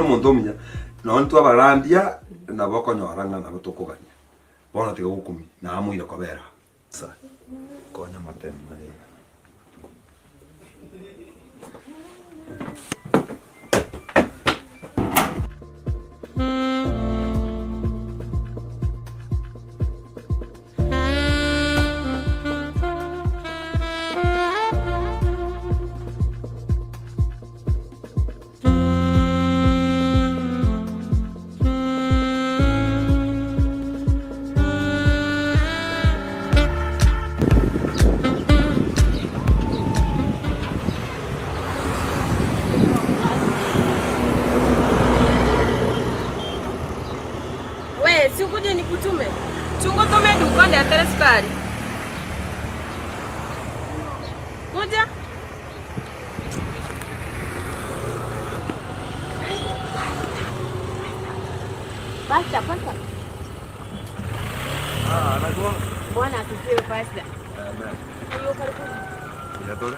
omonto omuya, nonye intwe abarandia nabo okonyora ng'a nabo tokogania. Bono tiga gokumia, namoire kobera aa. Asa, konya amatemo aye. We, si ukuje nikutume? Chungutume duka ndetere sukari. Kuja. Pastor, pastor. Ah, naki bono? Bwana asifiwe pastor. Amen. Oyo karibu. Buya tore.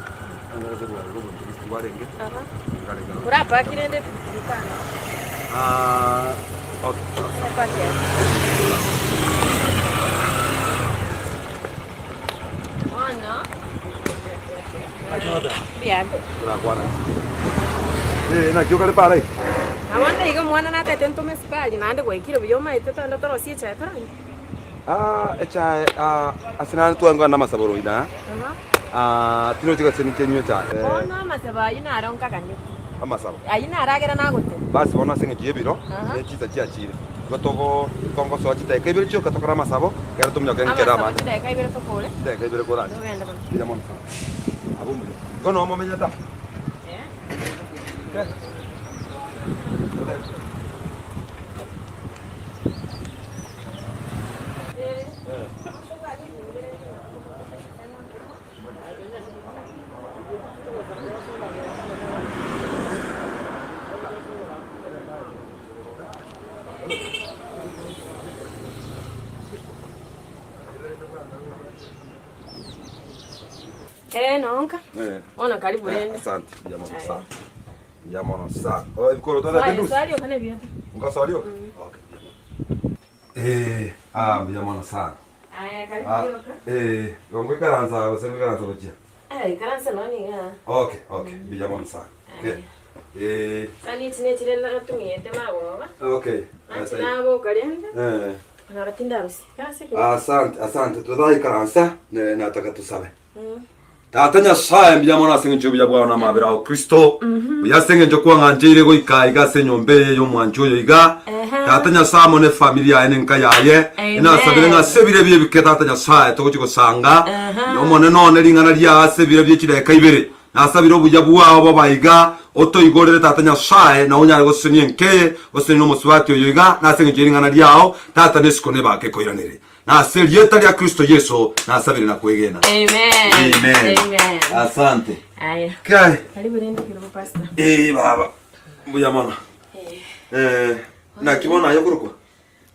Ang'e ase bware bw'oboinjilisti bwarenge. Aha. Nkarenge aro. Orapaki rende dukani. Ah, okay. Orapaki. Bono. Torakwana. Eh, naki okare para eke? Nabo ndaiga omwana natete ntome esukari naende gwaikire buya omaete togende torosie echae toranywe. Ah, echae ah, ase nare twangana amasabo roina. Ah, tinochi gose ninche nywe echae. Bono amasabo ayio naro nkaganyete. Amasabo. Ayio naragera nagoteba. Basi bono ase eng'encho y'ebiro, Aha. ne chinsa chiachire, igo togo tongosoa chidaeka ibere chioka tokore amasabo, ekero tominyoke nkere Amasabo abande. chidaeka ibere tokore. Chidaeka ibere koranche. Togende bono. Mbuya mono sana. Abwo mbuya. Igo noo momenyete aa? Eh. Eh, nonka. Eh. Bono karibu rende. Asante. Mbuya mono sana. Mbuya mono sana. Oh, ebikoroto Swali, ndusi. swali okane biato. Nkaswali oka? Okay. mbuya mono. Eh, ah, mbuya mono sana. Aya, karibu Ah, yoka. eh, ngoikaransa gose ngoikaransa gochia? Eh, ikaransa nonye igaa. Okay, okay, mbuya mono sana. Okay. Eh, Sani echi nechire natumiete magoba. okay. Nachi naboka rende. Eh. Naro tindarusia. Ikaransa ekero. Asante, asante. Totaikaransa, ne nataka tusabe. Mm. Tata Nyasae, mbuya mono ase engencho y'obuya bwao na amabera ao Kristo, mbuya ase engencho kwang'ancheire goika iga ase enyomba eye y'omwanchi oyo iga. Tata Nyasae amo nefamiri yaye na enka yaye, inasabire ng'a ase ebiro ebi ebike Tata Nyasae togochia gosanga, na Omonene one ring'ana riao ase ebiro bie chidaeka ibere. Nasabire obuya bwao boba iga, otoigorere Tata Nyasae, na onyare gosesenia enka eye, osesenie nomosubati oyo iga, na ase engencho ye ring'ana riao, Tata nesiko nebake ekoiranere. Na ase erieta ria Kristo Yeso nasabire na kwegena. Amen. Amen. Amen. Asante. Aya. Kai. Karibu rende kirogo pastor. Eh baba. Mbuya mono. Eh. Eh, naki bono aye okorokwa?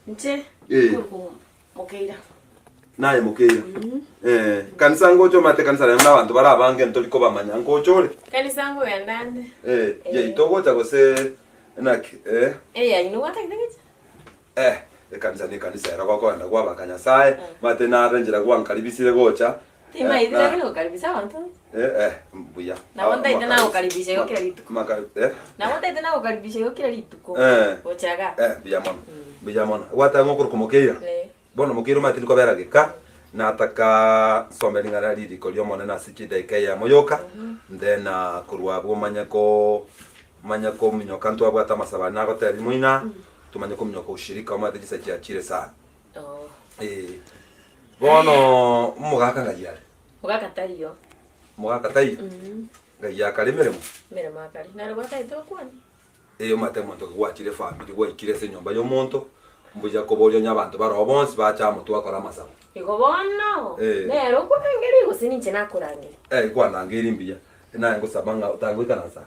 Nche. Eh. Korokwa Mokeira. Naye Mokeira. Eh, kanisa ngocha omanyete kanisa rero nabanto bare abange ntori kobamanya ngocha ore? Kanisa nkogenda nde. Eh, yaito ogocha gose naki? Eh. Eh, yaino gwatagete gocha? Eh, ekanisa nekanisa ero gokogenda kwabaka Nyasaye, omanyete nare enchera gwankaribisire gocha. Timaeti lakini gokaribisa abanto. Eh, eh, mbuya. Nabo ntaete nagokaribisha igo kera rituko. Maka, eh? Nabo ntaete nagokaribisha igo kera rituko. Eh. Gocha igaa. Eh, mbuya mono. Mbuya mono. Gwateba ng'a okorokwa Mokeira? Eh. Bono Mokeira omanyete nikobera geka, nataka nsome ring'ana ririko ri'Omonene ase chidaeka eyemo yoka, then korwa abwo omanye ko omanye kominyoka ntwabwate amasabo aria nagotebia moina. Tomanye kominyoka ushirika omanyete chinsa chiachire sana. Oh. Eh. Bono omogaka ng'ai are? Mogaka taiyo. Omogaka taiyo? Mm. Ng'ai akare emeremo? Emeremo akare. Naro gwataete gokwana? Eh omanyete omonto gwachire efamiri gwaikire ase enyomba ya omonto, mbuya koboria onye abanto baroo bonsi bacha amo twakora amasabo. Igo bono, Eh. nere okorangeria gose ninche nakorangeria? Eh kwanangeiri mbuya, naye ngosaba ng'a otangoikaransa.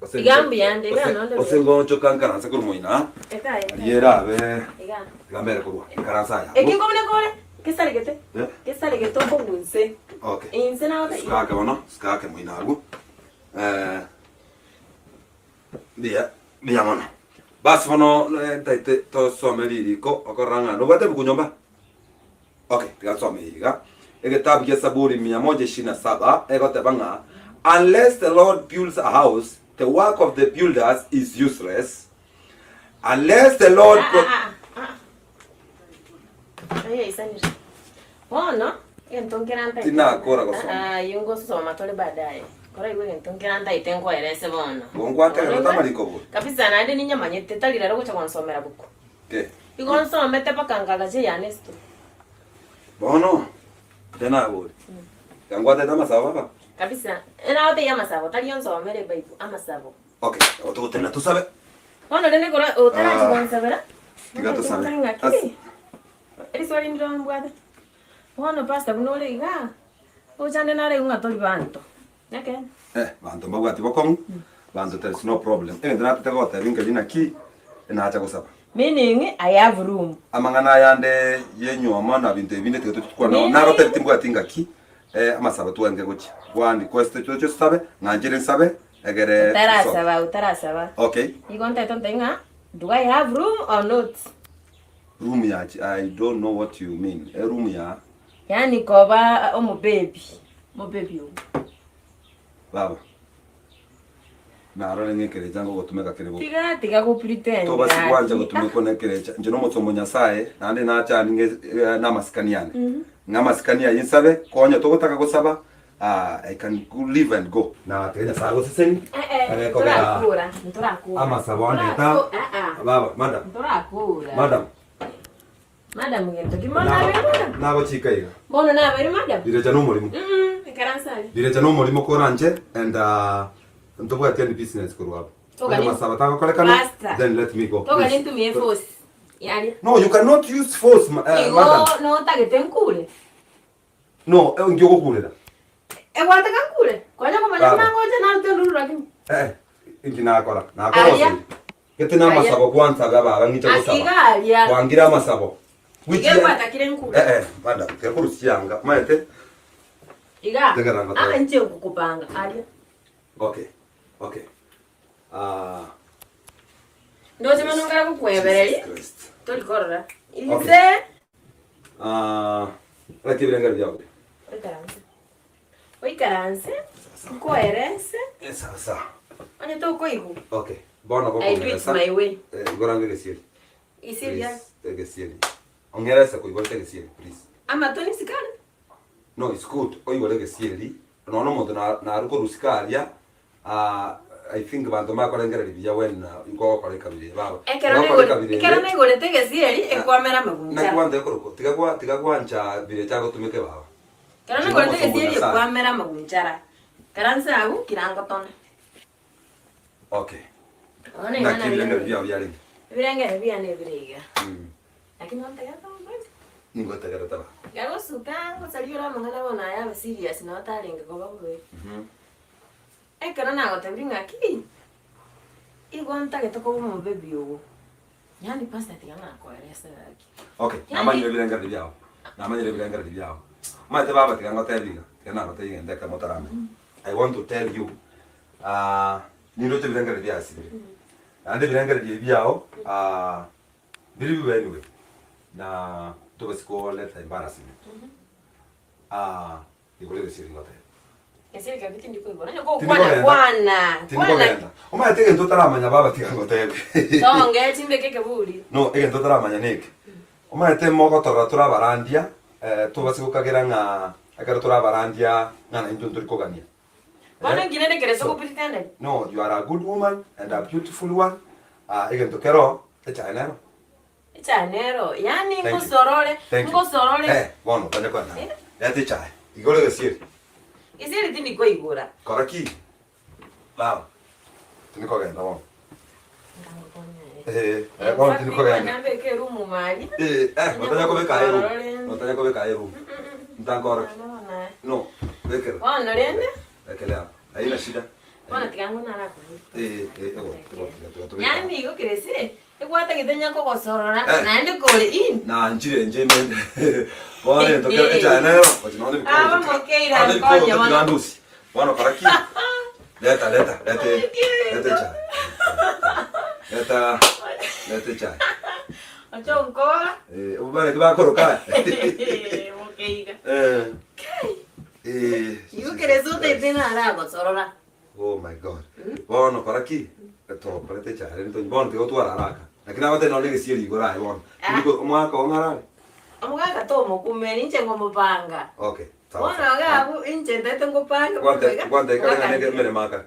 Gose Iga mbuya nde, iga nonde gose buya. ngoonchoka nkaranse korwa moino aa, Eka eka. riria erabe Iga. iga mbere korwa ikaranse aya Eki nkobuna kore, kesaregete. Eh? Kesaregete okogwa inse. Okay. Inse nagote. Sukake bono, sukake moino abwo. Eh, mbuya. Mbuya mono. Basi bono ntaete tosome ririko okorora ng'a nobwate ebuku nyomba? Okay, tiga nsome eye iga. Egetabu gia Saburi mia moja ishirini na saba egoteba ng'a unless the Lord builds a house, the work of the builders is useless. Unless the Lord pro- Ayaisanire. Bono, egento nkere ntaete. Tinakora gosoma. Ah, ayio ngosoma tore baadaye. Koraigwe egento nkere ntaete nkoerese bono. Igo ngwategererete amariko bori. Kabisa naende ninyamanyete tari rero ogocha gonsomera buku. Ke. Igo nsomete mpaka nkagacha eyane esito. Bono, inche nabori. Iga ngwatete amasabo baba. Kabisa, nagotebi amasabo, tari onsomere ebible, amasabo. Okay, nabo togotenena tosabe. Bono rende kora otarachi Ah. gonsabera, Tiga tosabe. Ng'aki? As- Eriswali ndire mbwate. Bono pastor buna ore igaa, ochande nare ng'a tori banto. Ekeene. Eh, banto mbabwati bokong'u, banto there is no problem. Egento natete gotebia nkeri naki, nacha gosaba. Meaning I have room. Amang'ana aya ande yenyuomo na binto ebi binde tiga tochikwana Meaning- nagotebi timbwati ngaki, eh, amasabo twange gochia. Go and request toche tosabe, ng'anchere nsabe, egere Otarasaba, otarasaba. Okay. Igo ntaete ontebi ng'a do I have room or not? Room ya chi I don't know what you mean. E room ya Yaani koba omobebi, omobebi obo. Baba. Narore ng'a ekerecha ngogotumeka kere bobe. Tiga tiga go pretend Tobasi gwancha gaki. gotumekwa nekerecha. Inche nomosomba o Nyasaye, naende nacha ninge namasikani ane. Ng'a amasikani ayio nsabe, konya togotaka gosaba, ah, I can go leave and go. Na tiga Nyasaye agoseseni, Eh eh, agekogera ntorakora, ntorakora. amasabo ande ta. Ntorako- ah ah. Baba, madam, Ntorakora. madam. Madam gento ki mono nabeire madam? Nagochika iga. Bono nabeire madam? Birecha nomorimo. Mm, ikaransa aria. Birecha nomorimo koranche and uh, ntobwati any business korwa abwo. Togani- Onye masaba tagokorekana, Pastor. then let me go. Togani please. ntumie force. Yaria. No, you cannot use force, ma- eh, Igo madam. notagete nkure. No, eh, inki ogokurera? Egwateka nkure. Konya komanya Baba. buna ngocha narute nduru lakini. Eh, inki nakora? Nakora Aria. oseri. Gete namasabo kwansabe ababa ng'iche Ah, gosaba. iga aria. Kwangire amasabo. Which Iga egwatakire nkure. Eh, eh, madam, tekorusia anga. Maete? Iga. Tegera ngote. Ah, inche nkokopanga aria. Okay. Okay. Ah. Ndoche mono nkare gokwebereria. Jesus Christ. Tori korora. Okay. Inse. Ah, raki ebirengero biao bire. Oikaranse. Oikaranse. Nkoerese. Eh, sawa sawa. Onye tokoigwa. Okay. Bono I do it gokongeresa. my way. Eh, igorange egesieri. Isieri Please, egesieri. Ong'erese koigorete egesieri, please. Amato nisikare. No, it's good oigore egesieri. Nonya omonto na naru korwa isiko aria, ah, I think banto mbakorengereria buya when gogokora ekabira eye baba. Ekero Gokora naigore ekabira eye, ekero naigorete egesieri ekwamera naki amagunchara. gwanto ekorokwa tiga gwa tiga gwancha birecha agotumeke baba. Ekero Inche naigorete nomosongo egesieri Nyasaye. ekwamera amagunchara. Ikaranse agwo kirangotone. Okay. Bono iga Naki nabio ebirengero biao biarenge? Ebirengero biane ebire iga. Lakini nontegerete omobaisa. Ningotegerete baba. Iga gosuka ngosaria ore amang'ana bono aya abe serious nabo tarenge koba bobe. Ekero nagotebirie ng'a ki, igo ntagete koba omobebi ogo, yaani pastor tiga nakoerese gaki. Okay, Yaani- namanyire ebirengererio biao, namanyire ebirengererio biao. Omanyete baba tiga ngotebie iga, tiga nagotebie egento ekemo otaramanya. I want to tell you, ah, nindoche ebirengererio biasibire. Naende ebirengererio ebi biao, ah, biri bibe anyway, na tobasi koleta embarrassment. Ah, Igoro egesieri ngoteba. Gesieri kiago tindi koigora, onye gokwana Tindikogenda. kwana, kwana. Tindikogenda. Omanyete egento otaramanya baba tiga ngotebe. Tonge chimbeke ekeburi. No, egento otaramanya neke. Omanyete mogotorora tore abarandia, eh, tobase gokagera ng'a ekero tore abarandia ng'a naintwe ntori kogania. Bono Eh? inki rende kere So, sogopretend? No, you are a good woman and a beautiful one. Ah, egento kero, echae nero. Echae nero, yaani Thank you. ngosorore, Thank you. ngosorore. Eh, bono tanya kwana. Eh? Leta echae. Igoro egesieri. Gesieri tindi koigora. Kora ki? Baba. Tindi kogenda bono. Eh, eh, bono tindi kogenda. Nambeke erumu mari. Eh, eh, notanya kobeka aye room. Notanya kobeka aye room. Ntankora ki? No, bekera. Bono rende, Ekele hapo. Haina shida. bono tiga ng'o narakore. Eh, eh, ego, ego, tiga tobeka. Yaani igo kerese, egwatagete onye kogosorora, Eh. naende kore in. Nanchire inche ime bono egento kero echae nero ochi nonde bikoroto Aba mokeira nonde bikoroto nkonye bono. tiga ndusie bono kora ki leta leta leta leta echae. Leta leta echae. Oche onkora. Eh, obare ki bakoroka aya? Bokeiga. Eh. Eh. Igo kere sotaete ng'a aragosorora. Oh my God. Bono kora ki? Tokorete echae rende tonywe. Bono tiga otware haraka. Lakini agotebi nonye egesieri igoro aye bono. Ah. Omwaka oo ng'arare? Omogaka tomokumeri inche ngomobanga. Okay. Sawa Bono sawa. iga abwo inche ntaete ngopange bono iga. Gwantebia kare ng'a omogaka neke emeremo akare.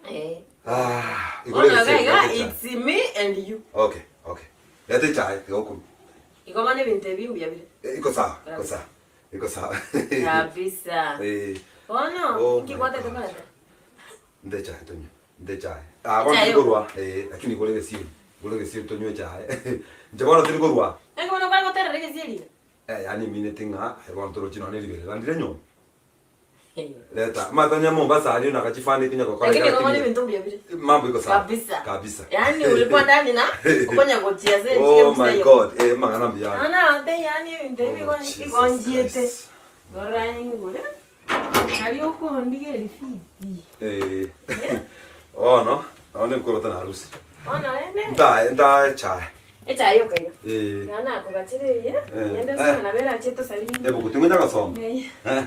Eh. Ah, igoro Bono iga egesieri iga leta echae. it's me and you. Okay, okay. Leta echae tiga okonywa. Igo bono ebinto ebi mbuya bire. Eh, Iko sawa, iko sawa. Iko sawa. Kabisa. Eh. Bono, Oh inki my gwatete God. koreta? Nde echae tonywe. Nde echae. Ah, bono Echae tiri korwa. Eh, lakini igoro egesieri. Igoro egesieri tonywe echae. Inche bono tiri korwa. Naki bono kware goterera egesieri iga? Eh, yaani emineti ng'a aye bono torochi nonya riberera ndire nyomba. Leta, omanyete onye Mombasa aria nakachifani konya gokora Lakini iga igo bono lakini ebinto mbuya bire. mambo iko sawa. Kabisa. Kabisa. Yaani ulikuwa ndani na okonya gochia ase enchiri Oh my ebusa God, eh, amang'ana mbuya are. Naona ante yaani ebinto ebi Oh, igo Jesus igo nchiete. Christ. Rora ingure. Nari okondiga erifiti. Eh. Bono, bono nkorota na harusi. Bono rende. Ntae, ntae echae. Echae yoka iga. Eh. Naende nakogachera eye, Eh. ngende Eh. ase nabo erache tosalimie. Ebuku tingonya gosoma. Eh. Eh.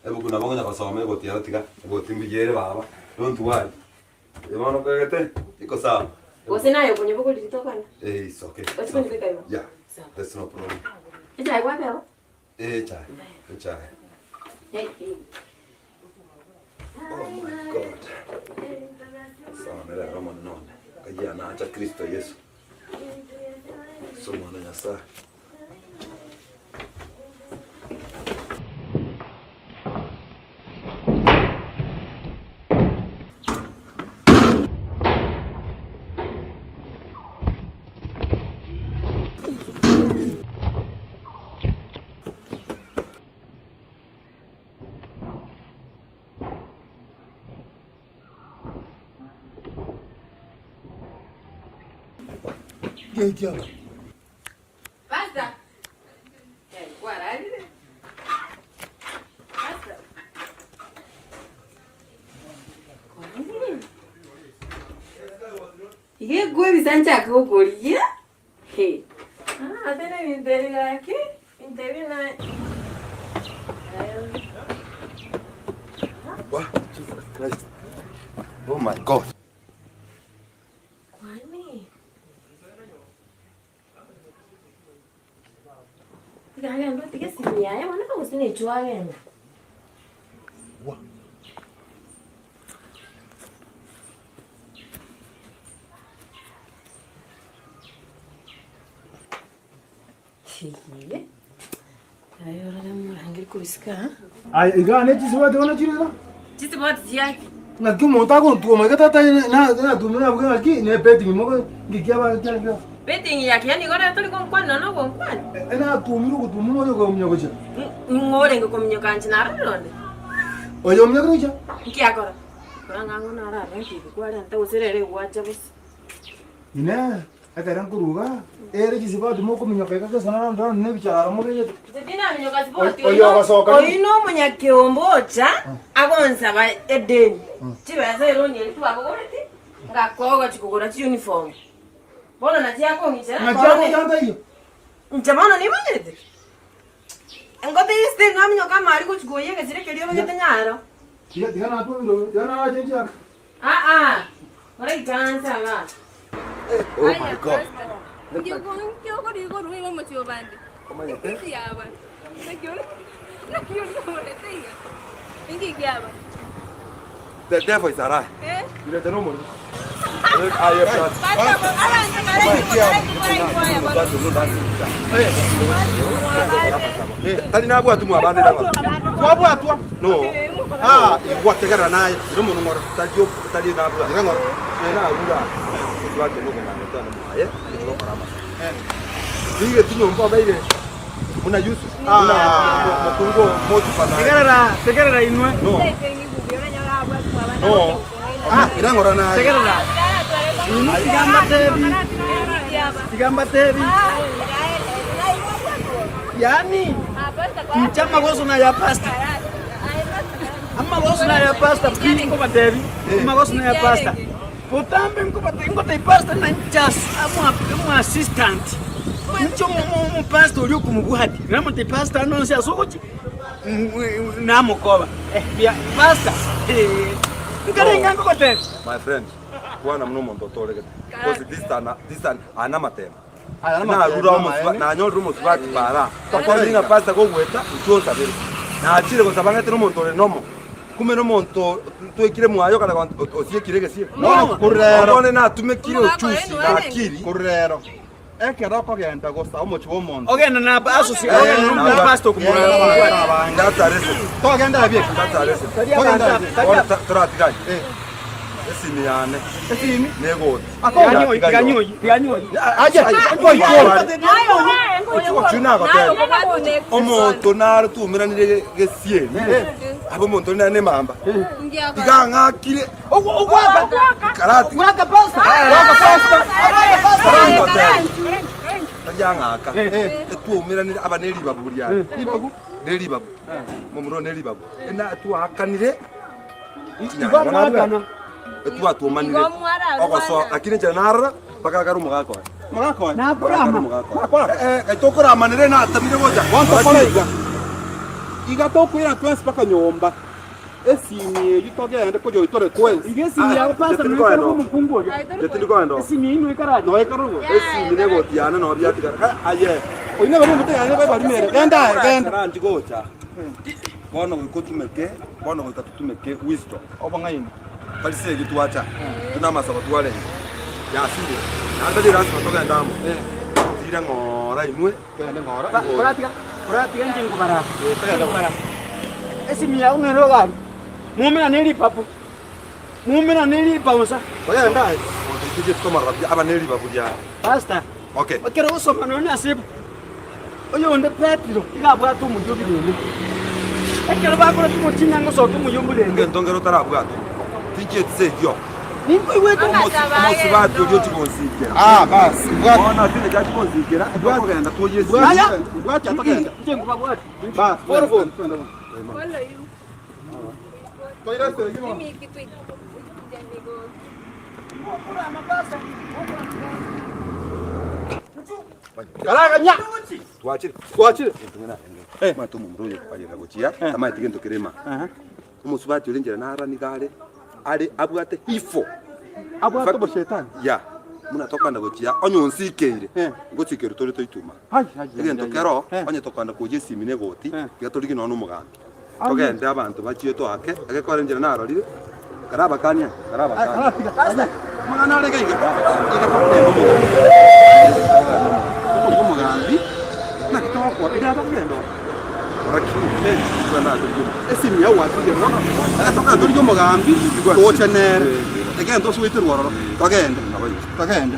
Ebuku nabo ngonya gosoma egoti ero tiga, egoti mbuya ere baba, don't worry. Eh bono okagete, iko sawa. Gose naye okonyebogoria tokwana? Eh, it's okay. Ochi konyebeka igo? Yeah, Sawa. that's no problem. Echae gwateba? Eh, echae, echae. Hey, hey. Oh my God. Sawa, nere ero Omonene one. Kayia nacha Kristo Yesu. Ase Omwana o Nyasae. Pastor. Eh, kwararire? Pastor. Kwararire? Iga ekwebisa nchake gokorigia. He. Ah, ase na ebinto ebi gaki, ebinto ebi na Wah, Jesus Christ. Oh my God. Kwani? Iga agende otige esimi yaye bono gose nechwe agende. Wah. Chiiyee, aye orore morangeri kobisika aa. Aye iga ne chisibati bono chire iga. Chisibati chiaki? Ng'aki omonto agontwoma iga tata natumire nabuga ng'aki ne betting mogo ngiki aba kiarenge. Betting yaki yaani igo rero tori gonkwana nonya ogonkwana? Natumire ogotuma omoyo okominyoka gochia. Ning'o orenge kominyoka inche narorire onde? Oyo ominyokire gochia. Nki akora? Kora ng'a ang'o nararore nki kwarenta gose rero egwacha bosa. Inee! Ekero nkoruga, ere chisibati mokominyoka iga gose na round round ne ebichararo mobegete. Inche tinaminyoka siboti, Oyo oyio ogosoka oyio na omonyakeombe ocha agonsaba edeni, chibesa eroni eria twabogoreti, ngakoa ogochi kogora chiuniform. Bono nachi akong'ichera Ng'aki korone. agocha ntaiyo? Inche bono nimanyete? Ngotebi still naminyoka amari gochi koyia egesire keria obegete nyaro. Tiga tiga natwomire tiga narache nchiaka. Aa, ora ikaranse igaa. Oh my God. The devil is a lie. Tari nabwatwa mwabande naba. Twabwatwa. No. Ah, igwa tegerera naye. Iro mono ng'ora tari tari nabwa. Iga ng'ora. Eh nabura. Twake no kong'ana tana mwaye. Tugokora amasa. Tige tinyomba obeire buna Yusuf. Buna mokungu Potifa na. Tegerera, tegerera inwe. No. No. Ah, ira ng'ora naye. Tegerera. Inwe tiga mbatebi. Tiga mbatebi. Yaani inche amagoso naya pastor. Amagoso naya pastor pi nkobatebi. Amagoso naya pastor. Botambe nkobate ngotebia pastor ng'a inche ase omo assistant, inche omopastor oria okomobwatia, namotebia pastor ande onsi ase ogochia namokoba, pastor nkarenge nkogotebia. My friend, kwana buna omonto otoregete because this an, this an, aya namatemo. Narure omosuba, nanyorire omosubati para. Tokore ng'a pastor gogoeta, inchuo onsabere. Nachire gosaba ng'ete nomonto ore nomo. Kumbe nomonto twekire mwaye okare osiekire egesie. Bono korera. Bono natumekire ochusi na akili. Korera. Ekero okogenda gosaba omochie bw'omonto. Ogende na asosi, ogende na pastor okomobwatia. That's a reason. Togenda abie. That's a reason. Togenda abie. Bono toratigane. Esimi yane. Esimi. Negoti. Omonto nare twaumeranire gesieri, abe omonto onde nare nemamba, iga ang'akire karati tari ang'aka, etwaumeranire aba ne ribabu riane, ne ribabu, momura one ne ribabu, twaakanire chinyanya. Etwatwomanire ogosoa, lakini inche narora mpaka akare omogaka oye. Omogaka oye? Nakorama. Omogaka oye. Eh, eh, tokoramanere natamire gocha. Bono tokore iga. Iga tokoira twensi mpaka nyomba. Esimi eyio togende koyoitore twensi. Iga esimi yago pastor Getiri noikare koenda. omokungu oria. Getiri koenda. Esimi eyio noikare aria. Noikare obo. Esimi negoti yane noo biatigara. Eh, aye. Oyio nebe omote yane barimere. Genda aye, genda. Karanchi gocha. Bono goika otumeke, bono goika totumeke wisdom. Obong'aini. Tari segi twacha, buna amasabo twarenge. Yasire. Naende tari lasima togende amo. Tire ng'ora inwe. Togende ng'ora. Koratiga, koratiga inche nkobara. Nkobara. Esimi yao ng'ende ogari. Mumerane ripapu. Mumerane ripaunsa. Togende aye. Monto titochieti komorora buya, aba neribabu riane. Pastor. Okay. Ekero ogosoma nonya ase ebuku, oyonde Petero iga abwate omoyio birende. Ekero bakora timochinya ngosokia omoyio mborende. Egento nkere otarabwate, tinchieti segio. Ninkoigwete Omosubati oria ochia gonsikera. Ah, basi. Mbwate. Bono ase engencho achia gonsikera, tokogenda twoyie Aya! Mbwate atogenda. Inche nkobabwate. Basi. Follow. Twende bono. Toire esegi bono. Karaganya. Twachire. Twachire. Eh. Omanyete omomura oyo okogayerera gochia, tamanyeti gento kere ime. Omosubati ore enchera naro nigo are, are abwate ifo. Abwate oboshetani. Ya. Buna tokogenda gochia, onye onsikeire, Eh. ngosikeirwe tore toituma. Ai, ai, ai, Egento ai, kero, ai. onye tokogenda koyia esimi na egoti, Eh. tiga torigie nonya na omogambi. Togende abanto bachie toake, egekora enchera narorire, karabakanie, karabakanie. Amang'ana are iga iga, iga togende omogambi. Tokorigia omogambi, naki togokora, iga tokogenda oo. Esimi yao gwatigire bono, togende torigie omogambi, toche nere, egento ase goiterwa ororo, togende, togende.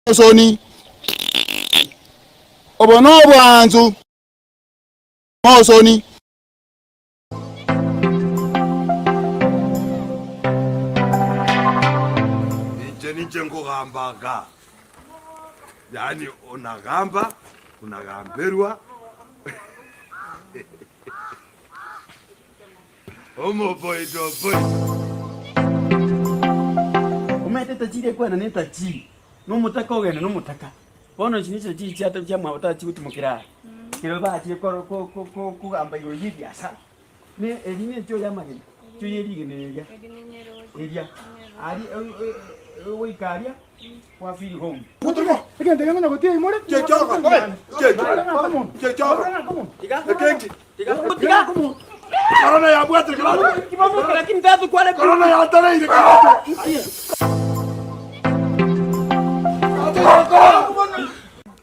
Mosoni, obo nobwansu mosoni. Inche ninche nkogambaga, yaani onagamba, onagamberwa omoboidoboi. Omanyete etachiri ekwena netachiri, na omotaka ogenda nomotaka. Bono inche nichire chichiato chiamwabo tachigotimokera aa, kero bachire koro ko- ko- ko- kogamba igoro ya ebiasara, ne eri ne echoo ya amagena, echoo ya rigena eria, eria, aria ogoika aria kwa feel home. Egento ekeria ngonya gotiga imore.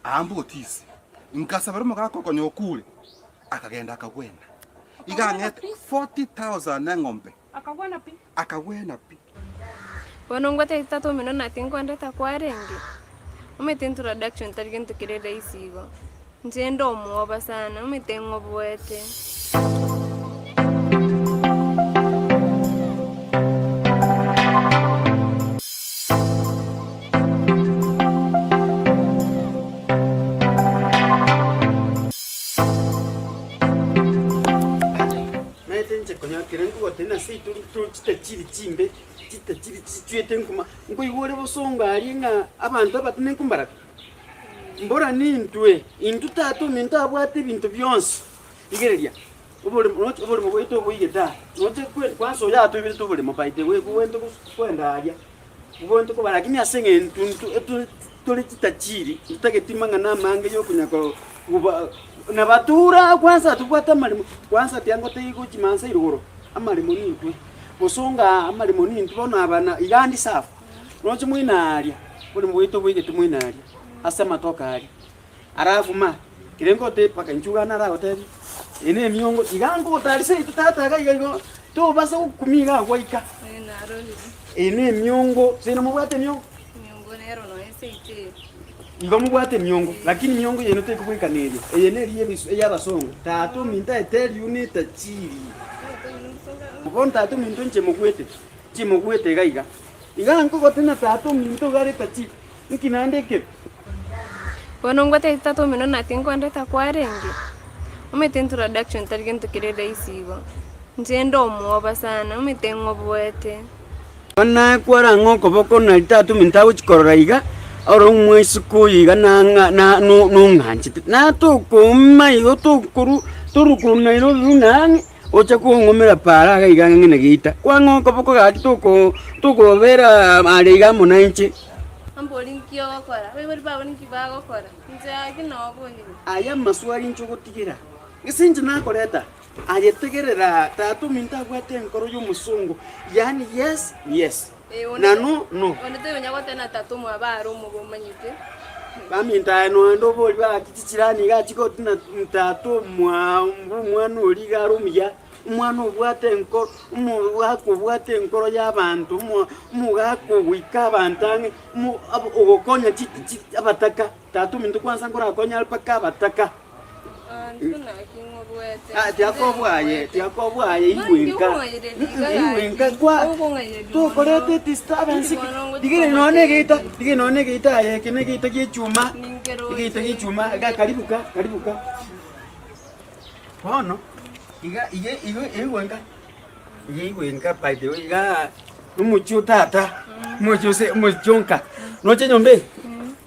Aambe otisi, nkasabera omogaka okonya okure, akagenda akagwena. Iga ang'ete 40,000 eng'ombe. Akagwena pi. Akagwena pi. Bono ngwatebie tata omino na tinkondeta kwarenge, omanyete introduction tari gento kere rahisi igo, inche nde omwoba sana, omanyete ng'oboete. Naete inche konya kere nkogotebia nase intwe to chitachiri chimbe, chitachiri chichwete nkuma, nkoigwa ore bosongo aria ng'a abanto abatenenku mbarabwo. Mbora nintwe, intwe tata ominto abwate ebinto bionsi, rigereria, oboremo roche oboremo bwaito oboigete aa, roche kwe kwansa oyo atoiberete oboremo by the way kobwente gos kwenda aria, kobwente koba lakini ase eng'encho intwe eto tore chitachiri, ntotageti mang'ana amange ya okonya ko koba nabatura kwansa tobwate amaremo, kwansa tiango teigo chimansa igoro, amaremo nintwe, bosongo aa amaremo nintwe bono aba na iga ande safu, roche moino aria, oboremo bwaito boigete moino aria, ase amatoke aria. Alafu ma, kere ngote mpaka inchuo iga naragotebi, eye na emiongo, iga ngogotaria seito tata iga iga igo, tobasa gokumia iga gwaika. Ee narorire. Eye na emiongo, seino mobwate emiongo? Emiongo nero nonya seito eye. Igo mobwate emiongo, lakini emiongo yaino tekobwekana eria. Eye neri ebisu ey'abasongo. Tata ominto I tell you netachiri. Bono tata ominto inche mogwete, inche mogwete iga iga. Iga nkogote na tata ominto iga are etachiri. Nki naende ekebe? Bono ngwatebie tata omino na tinkondeta kwarenge, omanyete introduction tari gento kere rahisi igo, inche nde omwoba sana, omanyete ng'oboete. Bono kwarang'a okoboko nari tata ominto agochi korora iga, ore omoiseke oyo iga nang'a na no nong'anchete, natokouma igo tokoru toru korwa Nairobi buna ang'e, oche kong'umera paara iga iga ang'e na geita. Kwang'a okoboko gaki toko tokobera are iga amo nainche. Ambori nki ogokora? Abaibori bao ninki bagokora? Inche gaki nobonire. Aya amaswali inche ogotigera, gese inche nakoreta aye tegerera tata ominto abwate enkoro y'omosongo yaani yes ni yes na no no. Onde toyonya goteba tata omwabo are omobe omanyete. Baminto aye noende obori bagaki chichirani iga chigoti na tata omwabo omwana oria iga are omuya. Omwana obwate enkoro, omogaka obwate enkoro y'abanto, omo omogaka ogoika abanto ang'e, omo abo ogokonya chi chi abataka, tata ominto kwansa nkorakonye are mpaka abataka. Ah, tiakobwaye, tiakobwaye igwe nka, igwe nka kwa tokoreta edisturbance ki, rigereria nonya na egeita, rigereria nonya na egeita aye eke na egeita gia echuma, egeita gia echuma iga karibu ka, karibu ka. Bono, iga iga igo igwe nka, iga igwe nka by the way igaa omochie o tata, omochie ose omochie o nka, noche nyomba eye,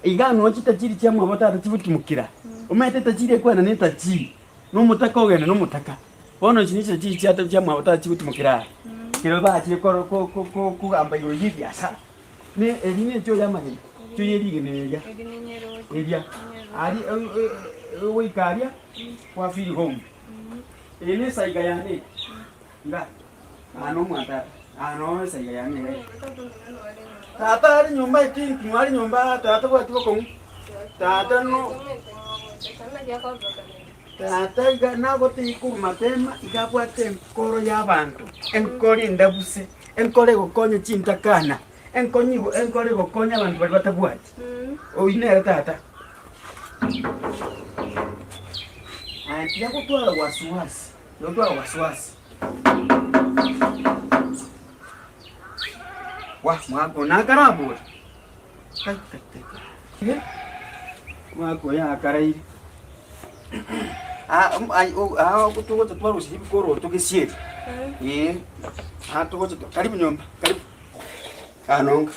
igaa noo chitachiri chia mwabo tata chigotimokera, omanyete etachiri ekwana na etachiri, na omotaka ogenda na omotaka. Bono echi nichio chiri chiato chia mwabo tata chigotimokera aa, ekero bachire koro ko ko ko kogamba igoro ya ebiasara, ne eri ne echoo ya amagena, echoo ya rigena eria, eria, aria ogoika aria. Kwa feel home. Eye nesaiga yane eye. Iga. Aa nomwana tata. Aa no esaiga yane iga. Tata are nyomba I think mware nyomba tata tabwati bokong'u. Tata no tata iga nagotebia korwa mapema iga abwate enkoro ya abanto, enkoro endabuse, enkoro egokonya chintakana, enkonyi enkoro egokonya abanto baria batabwati. Oyio nere tata. Aya tiga gotwara wasiwasi, tiga gotwara wasiwasi. Wa mwaka oyo nakarabore, kai kai kai kai, mwaka oyo akaraire. Ah, ai o ah togocha twarusia ebikoroto gesieri, eh, ah togocha karibu nyomba, karibu, ah nonga.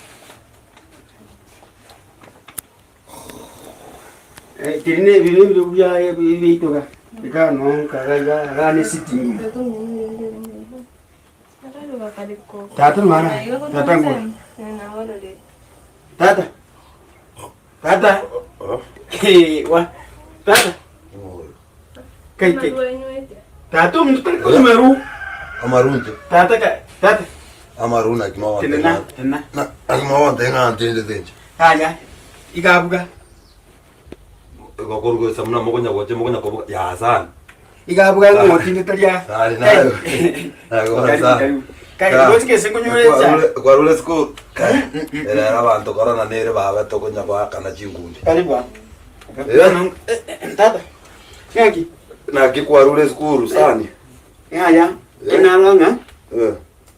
Keri ne ebi nebirobio biaye biaito iga, iga nonka iga iga iga ne sitting room. Tata mara, tata ngore. Tata, tata, wa, tata. Kai kai. Tata omonto tari konywa maru. Amaru inche. Tata ka, tata. Amaru naki mogontebia Tenena, ng'a- tenena. na- naki mogontebia ng'a ntindete inche. Yaya, iga abuga. Igo korwa gocha buna mokonya gocha mokonya kobuga yasani. Iga abuga ng'a otindete ria. Sani nayo. Nayo Karibu, sa. karibu. Kai, roche gese nkonyore echae. Kwarure school. Erero abanto korona nere babe tokonya goakana chinkundi. Karibu aa. Eh. Tata. Ng'aki? Naki kwarure esukuru sani? Yaya, enarora ng'a Eh.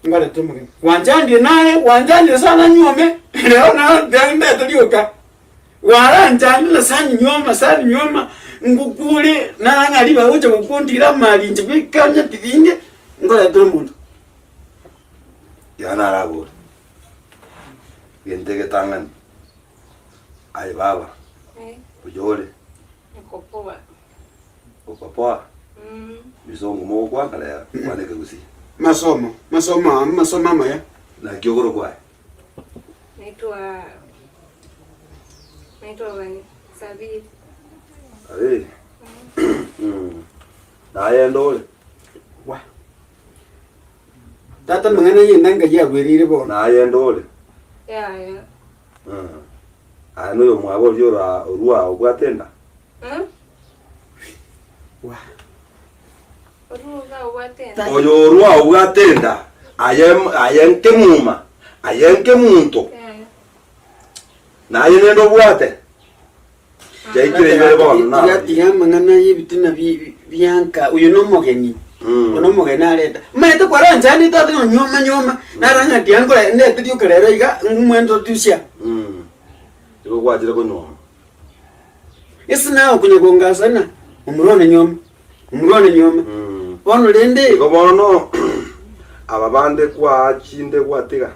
ngorete omogeni. Gwanchandire naye, gwanchandire sana nyuome, rero naro ndete rioka. Gwaranchandire sana nyuoma, sana nyuoma, ngokure narora ng'a ribaga ogocha gokontigira amari inche bweka onye tiringe, nkoretere omonto. Iga narabore, gento egetang'ani, aye baba, buya ore? Niko poa. Uko poa? Misongo mogokwana rero, kwana ekegusii. Masomo, masomo aa, masomo amaya. Naki okorokwa aye? Naitwa naitwa Vani Sabiri. Sabiri? Mm. Naye ende ore? Wa. Tata amang'ana ayende ngai agwereire bono. Naye ende ore? Yaya. Mm. Aye noyomwabo oria ora orua obwate enda? Oyo orua obwate enda, aye aye nkemuma, aye nkemunto, naye nende obwate. Chiaikire ibere bono Tiga nabarire. tiga amang'ana y'ebitina bi- bianka oyo nomogeni Mm. oyo nomogeni areta omanyete kwaranchani tata ng'a nyoma nyoma naro ng'a tiga nkore ndete rioka rero iga ng'umwentotusia Mm. Igo gwachire konyuoma. Ase naye okonya kongasana, omorwa one nyoma, omorwa one nyoma. Bono rende. Igo bono aba bande kwachinde gwatiga.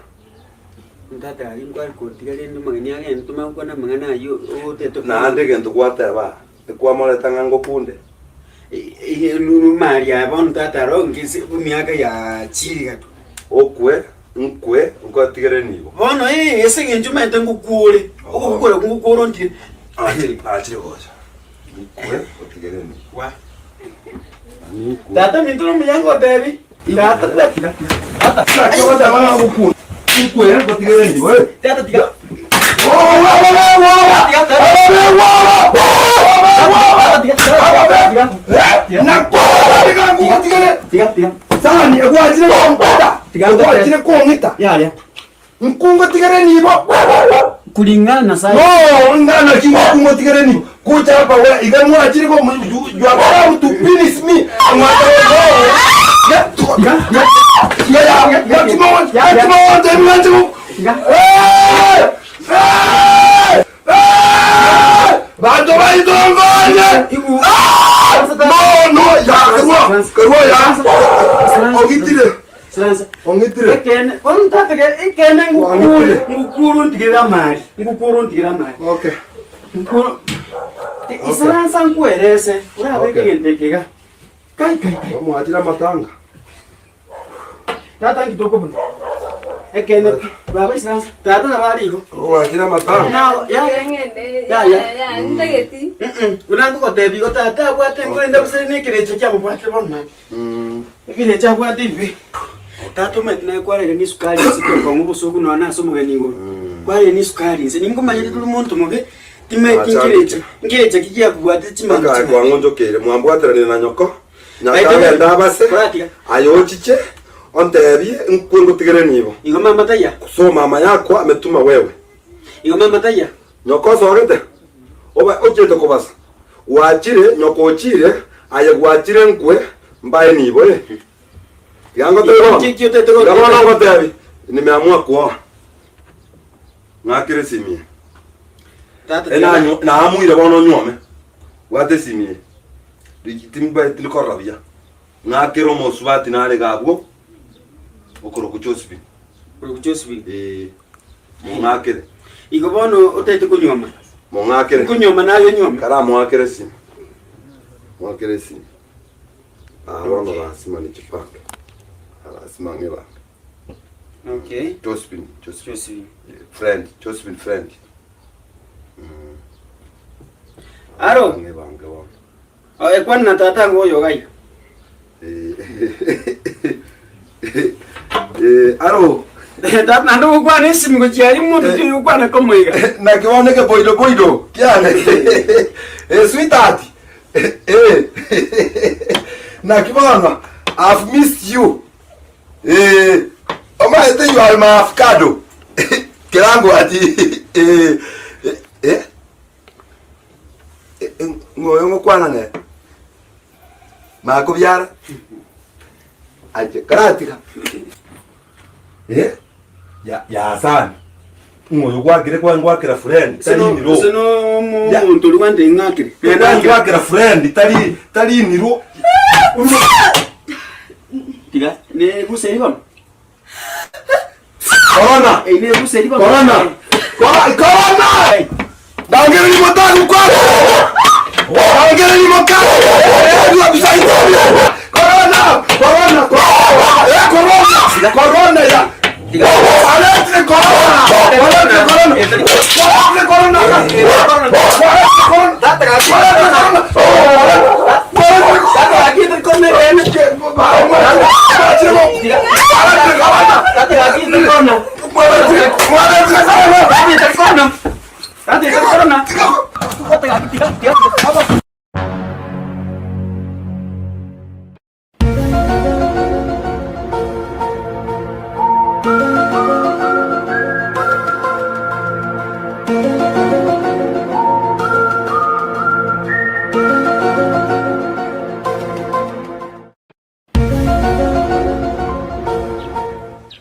Tata aria nkware kontiga rende omogeni agende tomanye gokwana amang'ana ayio ogotete Naende egento gwateba, tikwamoreta ng'a ngokunde. Mari aya bono tata aro ngese emiaka ya chiri gatwa. Okwe, nkwe, nkwatigere nigo. Bono ee, ase eng'encho omanyete ngokuore, ogokora okwo ngokuore ontige. Achire, achire gocha. Nkwe, otigere nigo. Wa. Tata minto nomuya ngotebi. Tata tiga. Tata. Naki ogoteba ng'a ngokunda. Nkwe, ngotigere nigo, eh. Tata tiga. Kulingana na science. Banto baito nkonye! Mono ya kerwa kerwa ya ogitire ong'itire Ekene, bono ntatege ekene ngukure, ngukuru ntigere amari, ngukuru ntigere amari. okay Ngukuru. Isaransa nkwerese, orabe Okay. egento eke iga. Kai kai kai. omwachire amatanga Tata nkitoko buna. Ekene pi. Baba isaransa. Tata nabo are igo. omwachire amatanga Nao ya ya. Ng'ende, Ya, ya. ya, ya, ntageti. Mm. Buna nkogotebia igo tata abwate nkorende gose ne ekerecha kiamobwate bono naende. Mm. Ebirecha abwate ebibe. Tata omanyete naye kwarenge ne esukari inse tokong'a obosoku nonya na ase omogeni igoro. Kwarenge ne esukari inse. Ninkomanyete tore monto mobe, timanyeti Acha nkerecha nkerecha ki giakobwate chimanu Mpaka chimanu. kwang'onchokeire mwambwateranire na nyoko Baito nyakagenda abase Koratiga. aye ochiche ontebie nkwe ngotigere nibo Igo mama taiya. so mama yako ametuma wewe Igo mama taiya. Nyoko osogete, oba ochete kobasa, gwachire, nyoko ochire, aye gwachire nkwe mbae nibo eh. Tiga ngotebie bono. Ki- ki otete Tiga goteba? bono ngotebie, nimeamua kuoa. Ng'akere esimi eye. Tata Eh, nanyo- naamuire bono onyuome. Bwata esimi eye. Riki- timbaeti ndikorora buya. Ng'akere omosubati nare iga abwo, okorokwa Josephine. Okorokwa Josephine. Eh, mong'akere. Igo bono otete konyuoma. Mong'akere. Nkonyuoma naye onyuome. Karamoakere esimi. Moakere esimi. Ah, bono lasima nijipange. Ah, Lazima ng'ibange. Okay. Josephine, Josephine. Josephine. Friend, Josephine friend. Aro, Ng'ibange bono. ekwana na tata ng'o oyo iga iga. Eh, aro. Tata naende ogokwana esimi gochia aria omonto tiri gokwana komoiga. Naki bono ekeboido boido kiane. Eh, sweetheart. Eh. Naki bono I've missed you. Eh, omanyete you are my avocado. Kerango ati eh eh ng'oyo ngokwana nere. Makobiara ache karatiga eh ya yasani ng'oyo gwakire kwa ngwakira friend tari niro Ase no Ya. omonto oria gwante ng'akire. Kwa ngwakira friend tari tari niro Tiga, ne guseri bono. Corona Ey, ne guseri bono. Corona Corona Corona Dangere ni motagu kwa Dangere ni motagu Corona Corona Corona Eh Corona Corona ya Alerte Corona Alerte Corona Alerte Corona Corona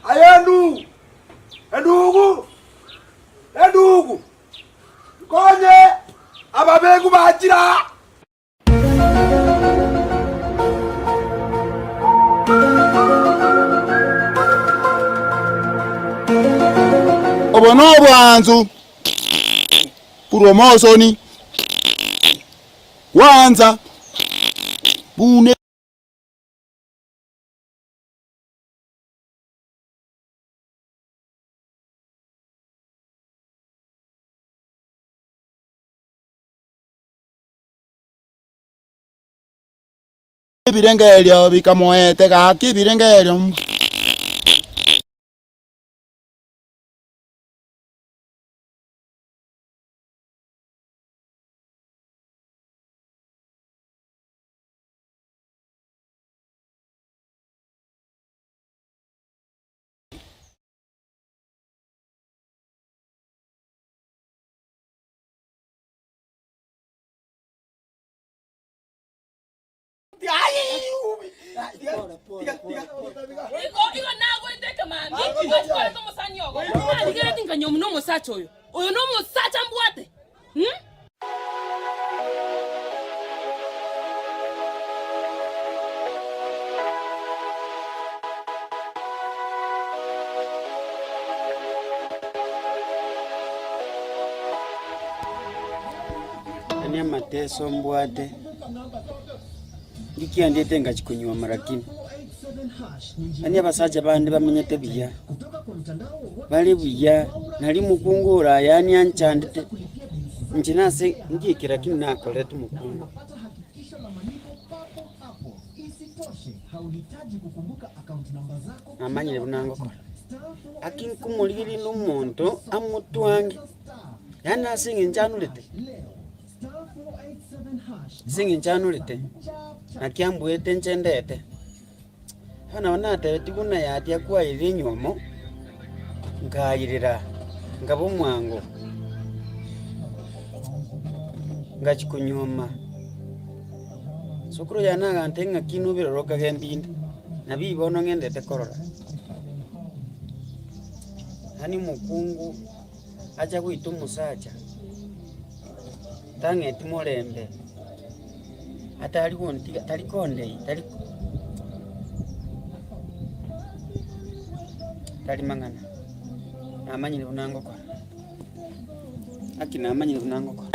Aye endugu, endugu, endugu, nkonye ababeegu bachire aa. Obo nobwansu korwa omosoni gwansa buna. Ebirengererio bikamoete gaki ebirengererio. Igo nagwete ekemambia gwachikorete omosani ogo. Narigeretie nkanywa buna omosacha oyo. Oyo nomosacha mbwate? Hmm? Yaani amateso mbwate, ndikiandiete ngachia konyuoma lakini yaani abasacha bande bamenyete buya, bare buya, nari mokungu ore aya yaani anchandete, inche nase nki lakini nakorete omokungu. Namanyire buna ngokora, aki nkomorigereria rinde omonto amotwange, yaani ase eng'encho anurete, ase eng'encho anurete, naki ambuete inche ndete. Bono nabo natebetie buna yatia kwairire enywomo, nkairera, nkaba omwango, ngachia konyuoma. Sokoro yane agantebia ng'a kina obirore okagenda inde, nabi bono ng'endete korora. Yaani omokungu acha goita omosacha, tang'eti morembe, atari gontiga tari kondei tari tari mang'ana, namanyire buna ngokora, naki namanyire buna ngokora.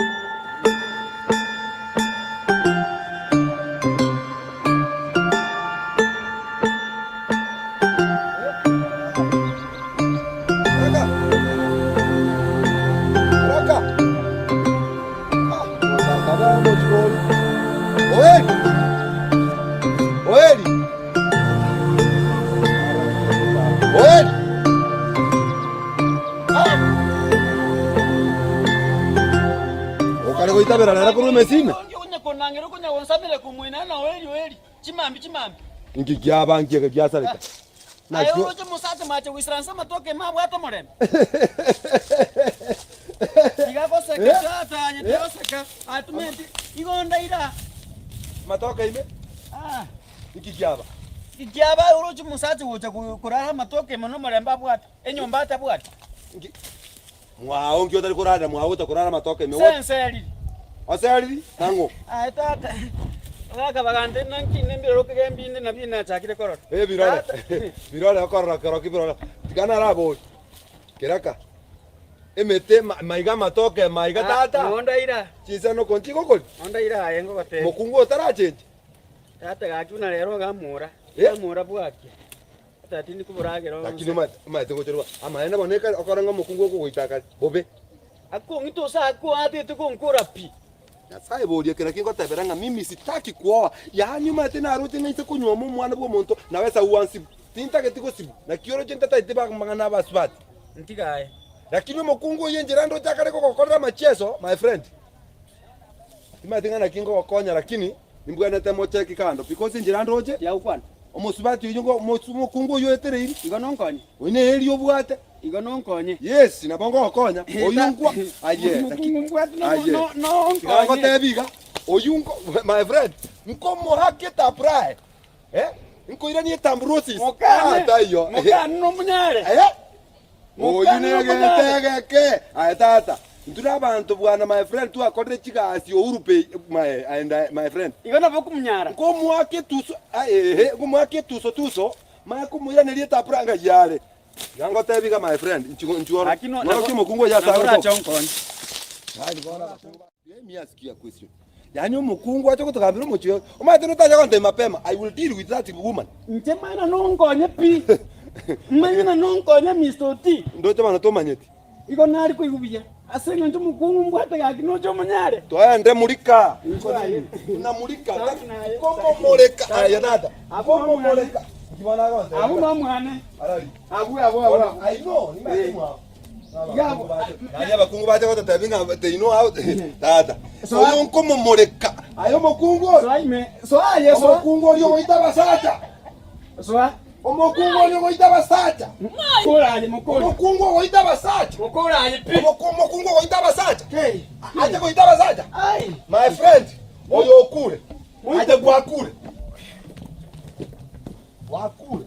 Ogonsabera rero korwa emesime? Inki kiaba nki eke giasareka? Nakio Matoke ime? Inki kiaba? Kiaba oroche omosacha gocha korara amatoke ime nomorembe abwate, enyomba atabwati. Inki Mwao nki otari korarera mwao gocha korara amatoke ime? Senseriri. Oseriri? Nang'o? Aye tata, ogaka bagante naki nembirore okegembia inde nabio nachakire korora. Eh, birore. Birore okorora kero ki birore. Tiga naraborie. Keraka. Emete ma- maiga amatoke maiga tata. Nondaira. Chinsanoko nchigokoria. Nondaira aye ngogotebia. Mokungu otarachenche. Tata gaki buna rero ogamora. Eh? Ogamora bwakia. Tata tindi koboragera onse. Lakini omanyete omanyete gocherwa amaene bono ekare okore ng'a omokungu okogoita akare bobe. Akong'ita ose akoatete gonkora pi. Nyasae boria kera kingotebera ng'a mimi sitaki kuoa, yaani omanyete naroche ng'a inse konyuoma omwana bw'omonto nawe Esau ansibu. Tintageti gosibwa, naki oroche ntataeti amang'ana abasubati. Ntiga aye. Lakini omokungu oyio enchera ndoche akare gogokorera amachieso, my friend, timanyeti ng'a naki ngogokonya lakini nimbwenerete mocheki kando because enchera ndoche, Tiagokwana. omosubati oyio ngo omosu omokungu oyio oetereiri, Igo nonkonye. oyio neri obwate. Igo nonkonye. Yes, nabo ngogokonya, oyio nkwa aye, Omokungu mbwate no- aye. no- nonkonye. Tiga ngotebi iga, oyio nko my friend, nkomoake taprae, eh, nkoiranie etambrosis, Mokane, ah taiyo. mokane nomunyare. Eh, Oyio Mokane negento nomunyare. egeke. Aye tata, intwe na abanto bwana my friend twakorire chigasi Uhuru pay my and I, my friend. Igo nabo okomunyara. Nkomoaka etuso ah, ehe, nkomoaka etuso tuso, manye komoiraneria etapura ng'a yare. Iga ngotebi iga my friend, inchuo inchuo oro. Lakini no- Ng'orokia omokungu oyio ase nabo agotoka. orache onkonye. Yaani bono abakungu ba- Let me ask you a question. Yaani omokungu ache gotogambera omochie oyo, omanyete notacha gontebia mapema, I will deal with that woman. Inche mana nonkonye pi. Manyena nonkonye Mister Oti. Ndoche bono tomanyeti. Igo nare koigwa buya. Ase eng'encho omokungu mbwate gaki noche omonyare. Toende murika. Inchuo aye. Buna murika. Saki naye. Komomoreka. Aye tata. Abwo nomwane. Komomoreka. Inki bono agontebia? Abwo nomwane. Arari. Abwo abwo abwo. Bono, I know, nimanyete Eh. mwao. Iga abwo. Yaani abakungu bache gototebia ng'a they know how tata. Oyo nkomomoreka. Aye omokungu oyo. Soa ime. Soa aye soa. Omokungu oria ogoita abasacha. Soa. Omokungu oria ogoita abasacha. Mokora aye mokora. Omokungu ogoita abasacha. Mokora aye pi. Omokungu ogoita abasacha. Kei. Ache goita abasacha. Ai. My friend, oyo okure. Ache gwakure. Gwakure.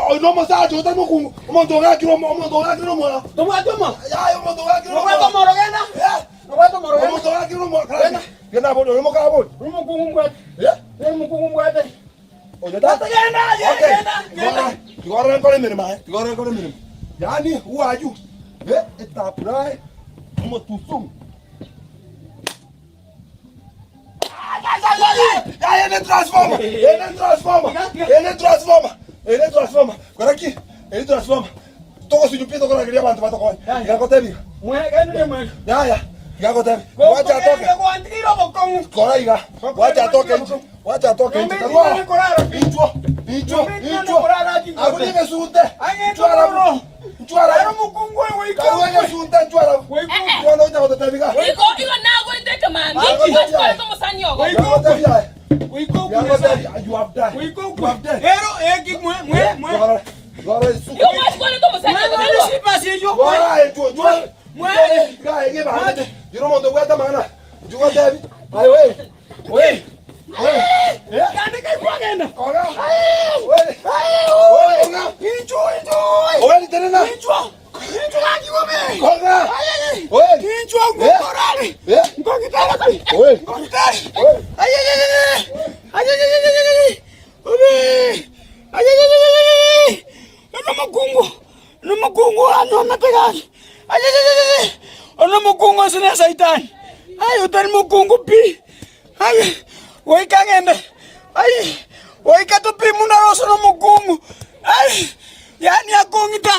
Oyo nomosacha otari mokungu, omonto ogakire omonto ogakire omwana. Tobwate omo. Yaya omonto ogakire Nobwate omwana. omoro genda. Nobwate omoro genda. Omonto ogakire omwana. Genda abori, oyo mokabori. Omokungu mbwate. Omokungu mbwate. Oyo tata. Genda, Okay. genda, genda. Tiga orore nkore emeremo aye, tiga orore nkore emeremo. Yaani who are you? Eh, etapurae, omotusumu. Ene transformer, ene transformer, ene transformer, ene transformer. Kora ki? Ene transformer. Togosinywa pi tokorageria abanto batokonye. Iga ngotebi. Mwegenire mwe. Yaya, iga ngotebi. Wacha atoke. Gwantigire obokong'u. Kora iga. Wacha atoke inche. Wacha atoke inche. Nyomba korara pi. Inchwo, inchwo, Nyomba inchwo. korara ki. Abwo negesunte. Ang'e Nchwara toro. Nchwara. Ero mukungu oyo goika. Karua egesunte nchwara. Goika. Bono ocha gototebi iga. Igo igo nagoete ekemambia, gwachikwarete omosani ogo. Goika Gotebi aye. Goika okwe. Gotebi, you have died. Goika You okwe. have died. Ero eki mwe mwe mwe. Gora, gora isuka. Igo gwachikwarete omosani ogo. Mwe sipasi eyo kwe. Gora etwo, twa. Mwe. Ga ege ba. Yiro mondo bwata mangana. Njugotebi. Aye we. We. We. Kande kai kwagenda. Kora. We. We. Inchu inchu. Owe tenena. Inchu. Inchu gaki gobe. Kora. We. Inchu ngokorari. Eh. Ngogitara kuri. We. Ngogitara. We. Ay ay ay ay. Ay ay ay ay ay. Obe. Ay ay ay ay ay. Nomokungu. Nomokungu anyomete gaki. Ay ay ay ay. Onomokungu ase ne saitani. Ay otari mokungu pi. Ay goika ng'ende. Ay goika topi muna roso nomokungu. Ay yaani akong'ita.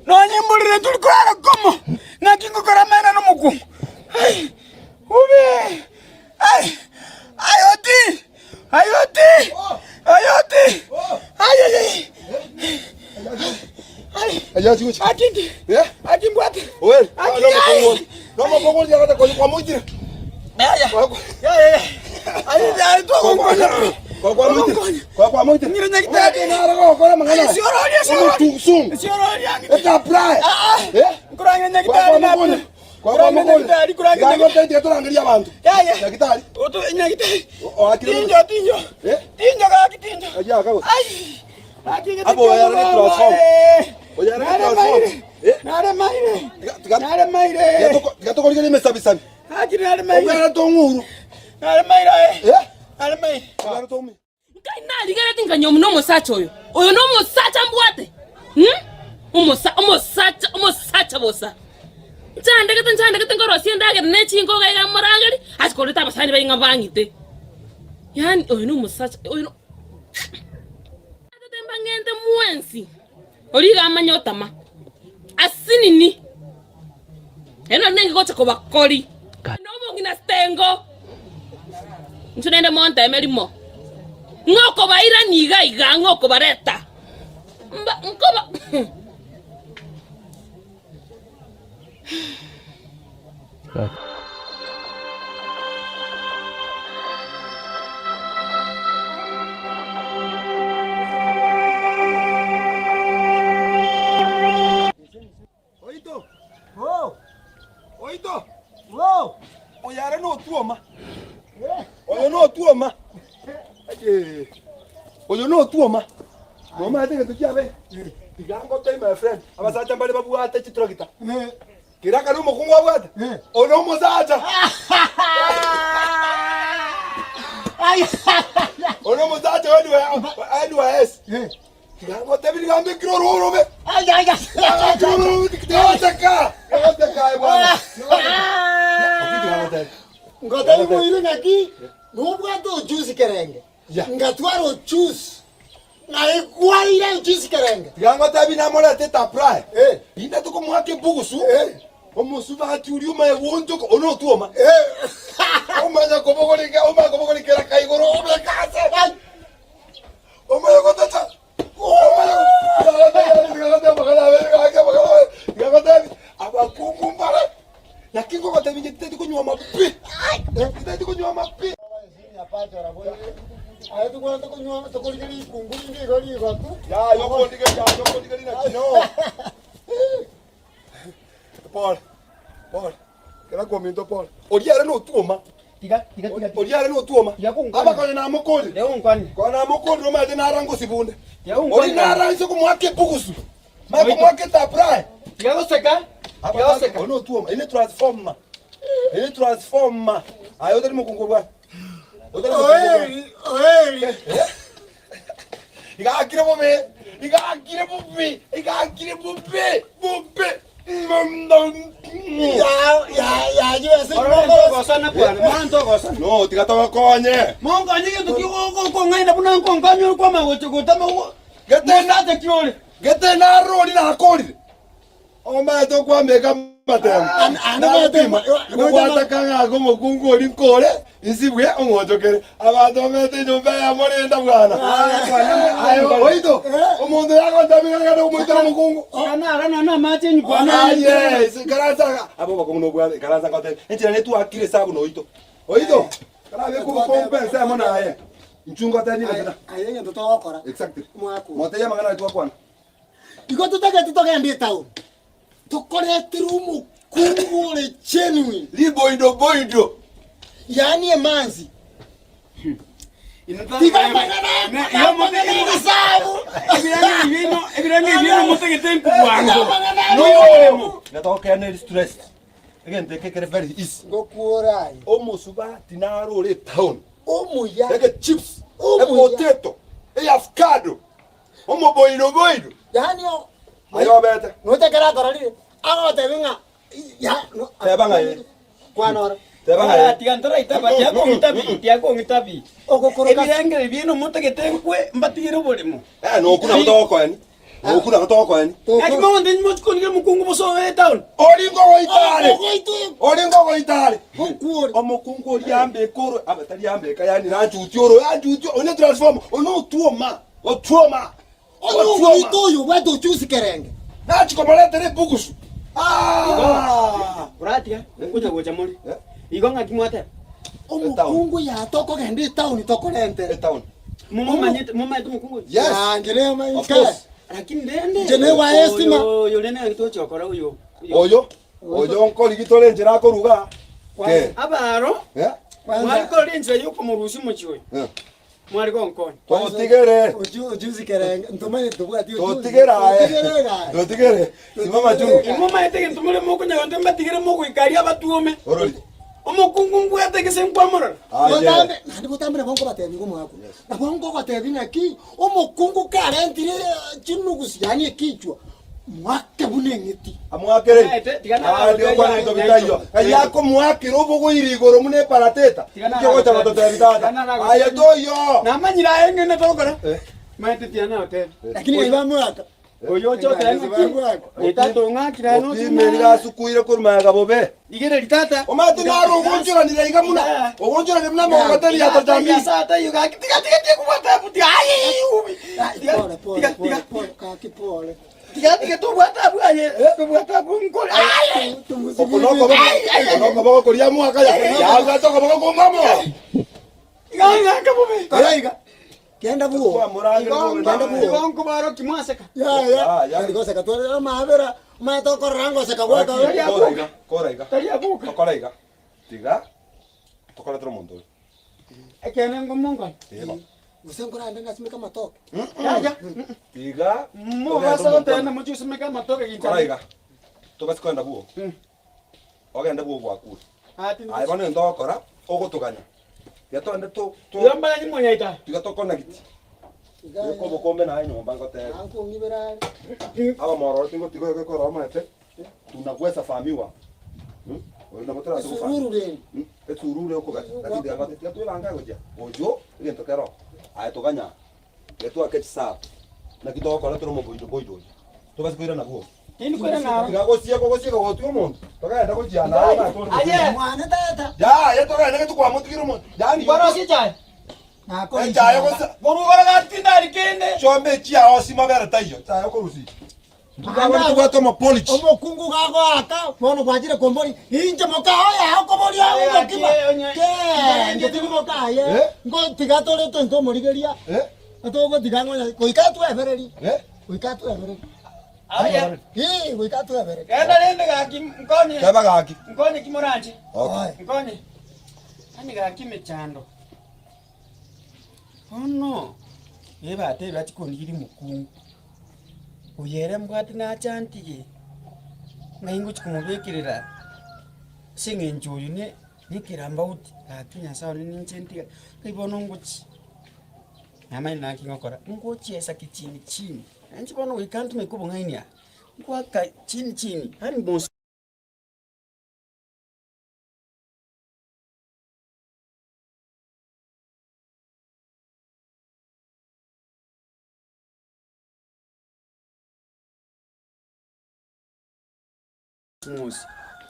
Nonye mborire tori korara komo. Naki ngokora mena nomokungu. Ay obe. Ay ay oti. Ay oti. Ay oti. Ay ay ay. Aye chigochi. Akindi. Eh? Aki mbwate. Oe. Aki, No mokongo. No mokongo ya kwa kwa moitire. Yaya. Kwa kwa Yaya. Aye aye twagonkonya. kwa kwa moitire. Kwa kwa moitire. Ng'ire nyagitari. Ng'ire nara gokora mang'ana. Siororia siororia. Omotusungu. Siororia. Eta apply. Ah, ah. Eh? Nkorange Kwa nyagitari kwa na. mokongo. Kwa kwa Kurange mokongo. nyagitari kurange Ngango nyagitari. tete turangeria abantu. Yaya. Nyagitari. Oto nyagitari. O akire. Tinjo tinjo. Eh? Tinjo gaki tinjo. Aye akago. Ai. Aki ngete. Abo oyarane transform. Oyarane transform. Eh? Nare maire. Tiga tiga Nare maire. tiga tokorigeria emesabisabi. Aki nare maire. Obwera tong'uru. Nare maire. Eh? Nare maire. Obwera tong'uru. Nkai narigeretie nkanywa buna omosacha oyo, oyo nomosacha mbwate, hmm? Omosa, omosacha, omosacha bosa. Nchandegete, nchandegete nkorosia endagera ne chinkoga iga morangeri, ase koreta abasani baye ng'a bang'ite. Yaani oyo nomosacha, oyo no Tete mbang'ente mwensi, oria iga amanye otama, asinini, ere nari nenge gocha kobakori. Na omong'ina Stengo, inche naende monteme rimo, ng'a okobairania iga iga, ng'a okobareta mba nkoba Oito. Oito. Oyo are notuoma. Oyo notuoma. Aye. Oyo notuoma. Nomanyete egento kiabe? Tiga ngotebie my friend, abasacha mbare babwate chitractor. Kera kare omokungu abwate, oyo nomosacha. Oyo nomosacha wa NYS. Tiga ngotebie niga mbekire ororo obe. Tiga goteka aye bwana. Tiga goteka. Ngotebie moire ng'aki, nobwate ojusi kerenge, ngatwara ojusi, naye kwaira ojusi kerenge. Tiga ngotebie namorete etapurae, rinde tokomoaka ebugusu, omosubati oria omaye goonchoka, one otwoma, omanya kobogoria omanya kobogoria kera kaigoro obeke ase, omanye gotacha, omanye tiga ngotebie abakungu mbare, naki ngogotebia inche titeti konywa pi, titeti konywa pi. Aye tokwana tokonywa tokorigeria rikungu rinde igo rigotu. Yaya okondigeria, yaya okondigeria naki no. Pole, pole. Kera kominto pole. Oria ere notwoma. Tiga tiga tiga. Oria ere notwoma. Tiga konkwana. Abakonye namokorire. Tiga konkwana. Konya namokorire omanyete nara ngosibunde. Tiga konkwana. Oria nara inse komoaka ebugusu. Manye komoaka etaprae. Tiga goseka. Tiga goseka. Oria notwoma. Ere transformer. Ere transformer. Aye otari mokungu bwana. Otari mokungu bwana. Oeri, oeri. Iga akire bobe. Iga akire bobe. Iga akire bobe. Bobe. Ya, ya, ya, yo ase Togosana bwana, mwana togosana. No, tiga togokonye. Monkonye gento ki okong'aina buna nkonkanye ore kwama gocha gotama mosacha ki ore. Gete narori nakorire. Omanyete okwambeka amatemo. Nagopima. Ngobwata kang'aka omokungu oria nkore, insibwe ong'onchokere. Abanto bamenyete enyomba eyemo rende bwana. Aye oito, omonto yagontebia ng'a ng'ende komoitera omokungu. Nara nana amache enyuku Aye, ikaransa iga. Aba obokong'u nobwate, ikaransa ngotebie. Enchera netwakire esabu na oito. Oito, karabe kobokombe ensemo naye. Inchuo ngotebie gose na. Aye egento togokora. Exactly. Omwaka oyo. Motebie amang'ana aria twakwana. Igo totagete togende etown, tokoretere omokungu ore genuine. Riboido boido. Yaani emanzi. Tiga amang'ana amang'ana y'egesabu. Ebiranga ebi motagete nkobwango. No! Natokeaneri stress. Egento eke kere very easy. Ngokuora aye. Omosubati naro ore etown. Omuya. Ege chips, Omuya. epotato, eavocado. Omoboiro boiro. Yaani o Aye obete. Nocha ekero akororire, agotebia ng'a ya no Teba ng'a ee. Kwana oro. Teba ng'a ee. Tiga ntoraitaba, tiga kong'ita pi, tiga kong'ita pi. Ogokoroka. Ebirengeri biaino motagete nkwe, mbatigere oboremo. Eh, nokwo nabo togokoeni. Nokwo nabo togokoeni. Naki mogontebia mochie konigira omokungu bosa obe etown? Ori ngogoita are. Ogoita oyo. Ori ngogoita are. Gokwo ore. Omokungu oria ambeka oro, abe tari ambeka yaani nanchutie oro, yanchutie, one transformer, one otwoma. Otwoma! Onye Otwoma! ogoita oyo obwate ochusi kerenge. Nachia komoretera ebugusu. Aah! Oratiga nkonya gocha more. Igo ng'aki mwateba? Omokungu ya tokogenda etaoni tokorentere. Etaoni. Momomanyete momanyete omokungu oyo? Yes. Ah, inche ne Of course. Lakini rende Inche negwa estima. Oyo oyo rende ng'aki togochia gokora oyo. Oyo oyo nkorigi tore enchera akoruga. Ke. Abaro Eh? mwari korora enchera yokomorusia omochie oyo. Eh. Mwari gonkonya. Totigere. Ujuzi kerenge ntomanye tobwati ujuzi. Totigere aye. Totigere gaye. Totigere. Simama juu. Imomaete egento more mokonya gonte mbatigere mogoika aria abatuome. Orori. Omokungu mbwate gese nkwamorora. Aye. Botambe, naende botambe nabo nkobatebi iga omwaka oyo. Nabo nkogotebi ng'aki, omokungu karentire chinugusi yaani ekichwa, mwake buna eng'iti. Amwakere. Omanyete, tiga na- Abande okwana ebinto bitaiyo. Ng'ai akomoakera obogoiri igoro buna eparateta. Tiga na- Inki ogocha gototebia tata? Tiga na- Aye toiyo. Namanyire aye ng'ende togokora. Eh. Maete tiga nagotebia. Lakini ng'ai bamwaka? Oyo oche otebe ng'aki, tata ong'akire aye noche Opime nigo asukuire korwa magega bobe. Rigereria tata. Omanyete naro ogonchoranire iga buna ogonchoranire buna amagogoteri ya tata Tiga tata iyo gaki tiga tiga tiga kubwata abu tiga aye ubi. Tiga Pole, pole, tiga pole, tiga pole, kaki pole. tiga tiga tobwata abu aye tobwata abu nkore aye. Oko nokoboko nokoboko koria mwaka ya yabwate okoboko komamo. Tiga ng'aka bobe. Kora iga. Genda buo. Kwamorangire bobe Genda buo. Igo nkobaro kimwaseka. Ya ya. Ah, ya. Goseka tware amabera, omanyete okorora ngoseka gwaka. Kora iga, kora iga. Tari abuka. Tokora iga. Tiga tokoretera omonto oyo. Ekene ngomonkone. Eba. Gose nkorande nasimeke amatoke. Yaya. Tiga Mobasa gotenda mochisimeke amatoke gincha. Kora iga. Tobasi kogenda buo. Ogende buo gwakure. Aye bono egento ogokora, ogotoganya. Tiga togende to to Igo mbaye monyaita. tiga tokonagiti. Beka obokombe naye nyomba ngotebe. Ankong'ibera are. Abamororo tingotiga oyo gekora omanyete, tunagwesa famiwa. Oyo nabo torase gofamia. Esururu rende. Esururu ekogacha. Lakini tiga ngote tiga twebange gochia. Oyio egento kero. Aye toganya. Tiga twake chisabu. Naki togokora tore omoboido boido oyo. Tobase koirana bwogo. Tindi koirana aro. Tiga gosieka ogosieka gotiga omonto. Togenda gochia naye omanyete ore Aye. Mwane tata. Yaya togende gete kwamotigire omonto. Yaani Kwarosia echae. Nakori. Echae gose Korwa igoro gati tindari kende. chiombe echiao simabere taiyo. Echae okorusia. Ntobwate tobwate omopolichi. Omokungu gagoaka bono gwachire kombori inche moka oye okoboria omokima kee tiga mokaye Eh? ngo tiga tore tointe omorigeria Eh? togotiga ng'onya goika twebereri Eh? goika twebereri Aye. Ii goika twebereri Genda rende gaki nkonye. Teba gaki. Nkonye kimoranche. Okay. Nkonye. Ani gaki emechando. Bono ebatebia chikondigiri mokungu. Oyo ere mbwate nache antige, ng'ai ngochi komobekerera ase eng'encho oyo ne nekerambauti gaki Nyasaye one ninche ntiga, ng'ai bono ngochi namanye naki ngokora, ngochiesa kichini chini, nainche bono goika ntumeke obong'aini aa, ngoaka chini chini yaani mos. Mosi,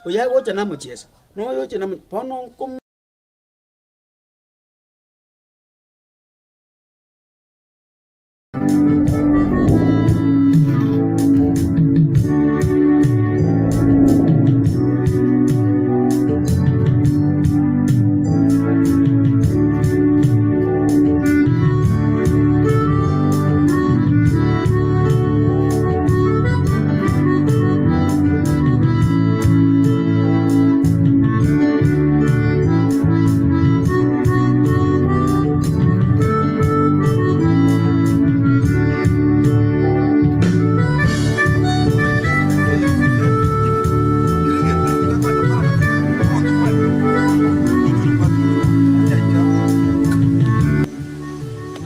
oyo agocha namochiesa, na oyo oche namo bono nko.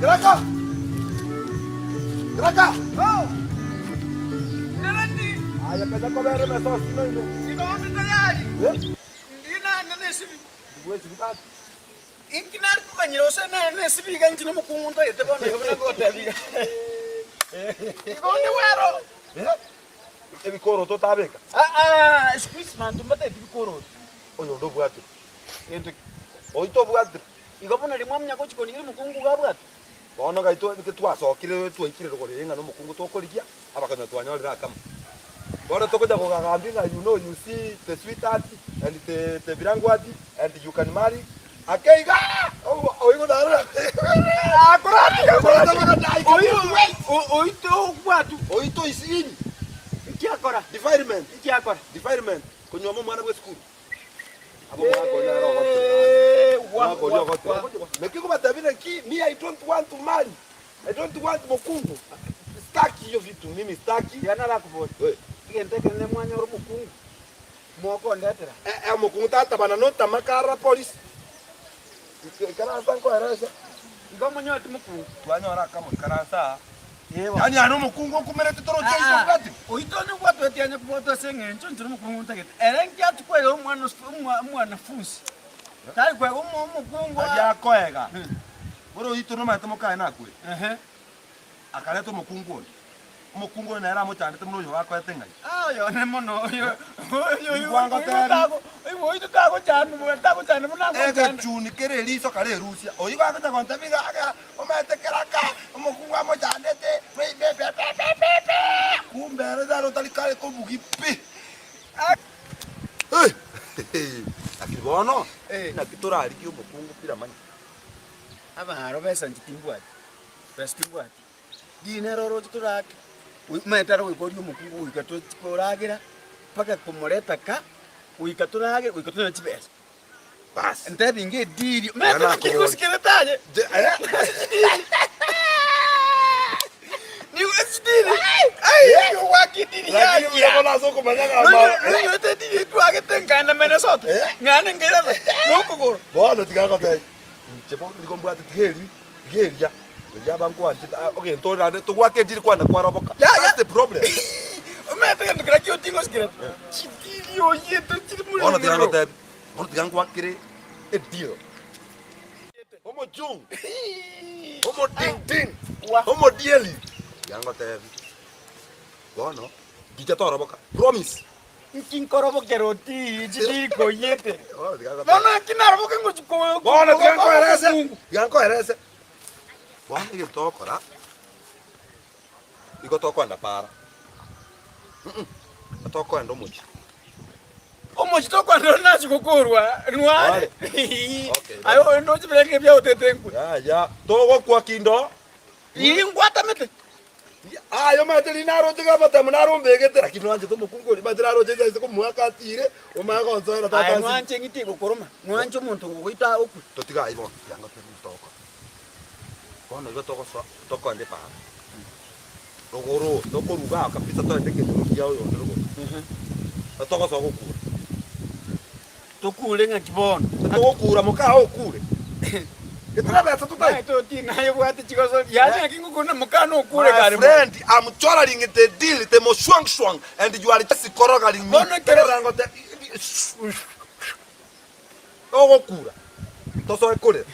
Keraka! Keraka! Aya kaja kobera emesa osime ime. Eh? Bwesibi basi. Inki nare koganyera gose nare nesibi iga inche nomokungu ntagete bono iga buna ngotebia iga. Igo onde bwero. Eh? Ebikoroto otabeka. Aa, siku hizi banto mbatageti bikoroto. Oyo onde obwatire. Gento ki? Oyio tobwatire. Igo bono riria mwamanya gochia konigeria omokungu iga abwate. Bono gaito ekero twasokire twaikire rogoro eye ng'a nomokungu tokorigia, abakanywa twanyorire akamo. Bono tokonya kogagambia ng'a you know you see the sweetheart and the the birangwati and you can marry ake iga oigo narora Oito okwatu. Oito is in Nki akora? defilement Nki akora? defilement konyuoma omwana bwe esukuru. Abo omwaka oria naro ogoteba. Omwaka oria ogoteba. Naki ngobatebie naki me I don't want to marry. I don't want mokungu. Sitaki hiyo vitu mimi sitaki. Tiga narakoborie, Eh. egento ekero nemwanyora omokungu, mokondetera. Eh, eh, omokungu tatabana notama kara polisi. Ikaransa nkoerese. Igo omonyoreti mokungu. Twanyora akamo ikaransa aa. Eeh bono. Yaani are omokungu okumerete toroche oise Aa, obwati. oito onye gwatweti anye kobwatwa ase eng'encho inche nomokungu ntagete. Ere nki achia kwega omwana os- omwa- omwanafunsi? Tari kwega omo- omokungu Aria akoega. Bono oito nomanyete mokaye nakure. Ehe. Akareta omokungu onde. Omokungu oyo nere amochandete buna oyo bakoete ng'ai. Ah, oyo one mono, oyo, oyo, oyo, Igwa ngotebi. tago, oyo tagochanda, buna tagochanda buna agochanda. Egechuni kere eriso kare erusia. Oyio gagocha gontebia iga aga, omanyete keraka, omokungu amochandete, be be be be be be be. Kumbe ere naro otari kare kobugi pi. Eh, lakini bono, naki torarigie omokungu pi ramanya. Abaro besa inche timbwati, besa timbwati. Riina ere oroche torake, omanyete are goika orie omokungu goika tochi koragera, mpaka komoreta ka, goika toragere, goika tonyore chibesa. Bas. Ntebi inga ediri, Omanyete omanyete naki nakoboria. ngosikerete aye? Je, eh? Nigo esidiri, ai, ogwaka ediri Lakini yakia. buya bono ase okomanya ng'a ama- Nonyorete ediri etwagete nkaenda Minnesota, ng'ane nkairana nokogoro. Bono tiga ngotebie, inche bono nigo mbwate tiga eri, tiga eria, eria abankwanchete, ah, ogento ore naende togwaka ediri kwane kwaroboka. Ya, ya. That's the problem. Omanyete egento keria kiotingosikera, chidiri oyete chiri Bono tiga morero. ngotebie, bono tiga ngwakere edeal. Omochungu, omodingding, omodieri. Tiga ngotebie, bono ngicha toroboka, promise. Nki nkorobokera otii chidiri koyete. Bono tiga ngotebie. Bono nki naroboke ngochi ko- Bono tiga koba nkoerese, omokungu. tiga nkoerese. Bono egento togokora, igo tokoenda para, mm tokoenda omochie. Omochie tokoenda ore nachi gokorwa nware. Okay, Aye oyo ndoche birenge biaotete nkwe. Yaya, togokwa kindo. Riria ngwatamete. Aye omanyete riria naroche amatemo narombegete, lakini nwanchete omokungu oria, omanyete naroche inche ase komoaka atire, omanye gonsoera tata Aye ase. nwanche eng'iti egokoroma, nwanche omonto ogogoita okwe. Totiga ayio bono, tiga ngotebi togokora. Bono igo togosoa tokoenda epaara, rogoro tokoruga aa kabisa toende ekenyoro kia oyonde rogoro, togosoa gokura. Tokure ng'aki bono? Togokura moka oo okure. Getorabesa totai. Naye toti naye obwate chigoso yaani ng'aki ngokuna moka nokure My kare mono. friend, I'm cholaring the deal, the moshwangshwang, and you are just korogaring me. Bono ekero- Ekerango te- Ogokura, tosoe korera.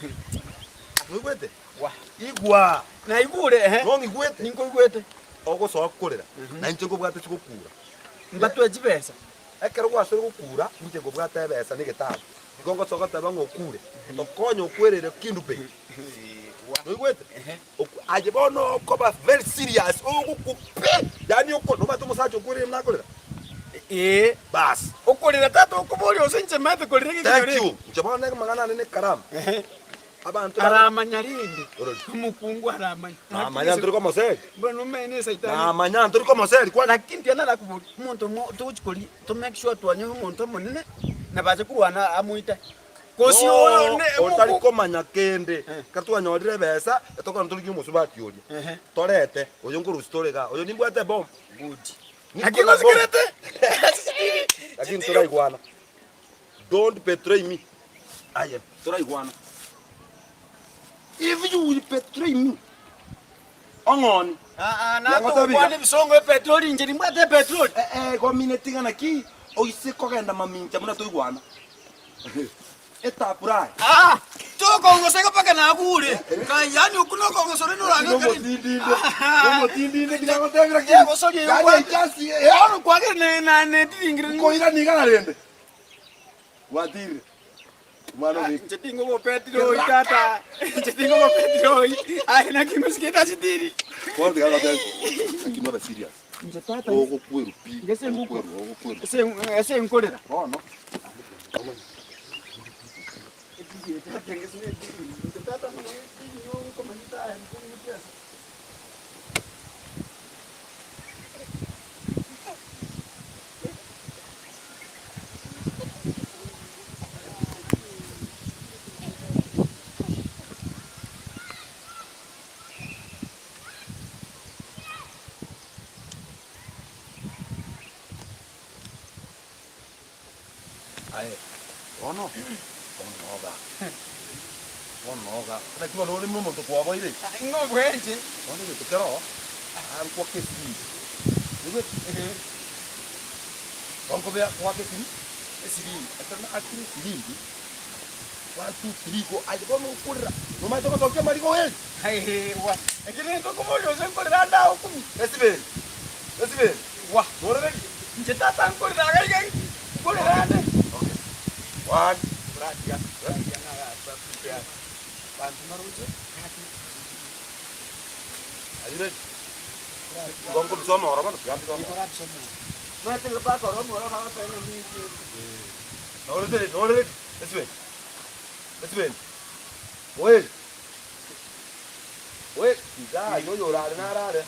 Noigwete? Wa. Igwa. Naigure ehe. Nong'igwete? Ninkoigwete. Ogosoa korera, na inche nkobwate chigokura. Mbatwe chibesa. Ekero gwasoire gokura, inche nkobwata ebesa na egetabu, nigo ngosoa goteba ng'a okure, tokonye okwerere Kendu Bay. Noigwete? Okwe aye bono okoba very serious, ogokwa pi, yaani oko nomanyete omosacha okwerire buna akorera? Ee. Baas. Okorera tata okoboria gose inche maete korera Thank egekenyoro you. eke. Inche bono amang'ana ane na ekaramu. Abanto ba- Aramanya rende. Orori. Omokungu aramanya. Namanya ntori komoseri. Bono omanye esaitani. Namanya ntori komoseri kwani. Lakini tiga narakoboria, omonto omo togochi koria to make sure twanyora omonto omonene nabache korwana amoite. Gose oyo ne Otari omokungu. komanya kende, ekero twanyorire ebesa, etokona torigie omosubati oria, torete, oyo nkorusia tore igaa, oyo nimbwate ebomu. Good. Niko Lakini na bomu. gosikerete. Lakini toraigwana. Don't betray me. Aye, toraigwana. If you will betray me, ong'oni. Aa, Yango natokwana ebisongo epetroli inche nimbwate epetroli. Eh, eh, gomine ting'ana ki oise kogenda mamincha buna toigwana. Etapurae. Aa, tokong'oseka mpaka nagure. Kai, yaani okwo nokong'osora norange kare. Nomotindinde. Nomotindinde tinagotebera ki. Egosoria eyo Yaani kwagera- echasi, eh, Bono kwagera ne- na- netiringire. Nkoirania igana rende. Gwatirire. Omwana Ah, ominto. Inche tingoba petroli tata. Inche tingoba petroli. Aye naki ngosikete ase tiri. Bono tiga ngotebie. Lakini obe serious. Inche tata Ogokwerwa pi. Gese nguko. Ogokwerwa, ogokwerwa. Ase ase nkorera. Bono. Aye, bono, bono oga, bono oga. Naki bono ore nomonto kwaboire? Ng'o bwenche? Bono egento kero oo, nkwake esiringi. Oigwete? Bono nkobea nkwake esiri esiringi. Ekero naakire esiringi, one, two, three, go, aye bono okorera, nomanyete ogosokia amariga oeri? Ewa, ekio negento okoboria gose nkorera ande agokumi. Esiberi, esiberi, Wa, norereri? Inche tata nkorera iga iga nkorera ande. Okay, one. Oratiga, oratiga ng'a aba banto mbaroche gaki. Are you ready? Igo nkobisa omoro bono, tiga mbise omoro. Omanyete mpaka ore omoro bagoteba ng'a ninki. Norereri, norereri, esiberi, esiberi, oeri. Oe, tiga aye oyorare narare.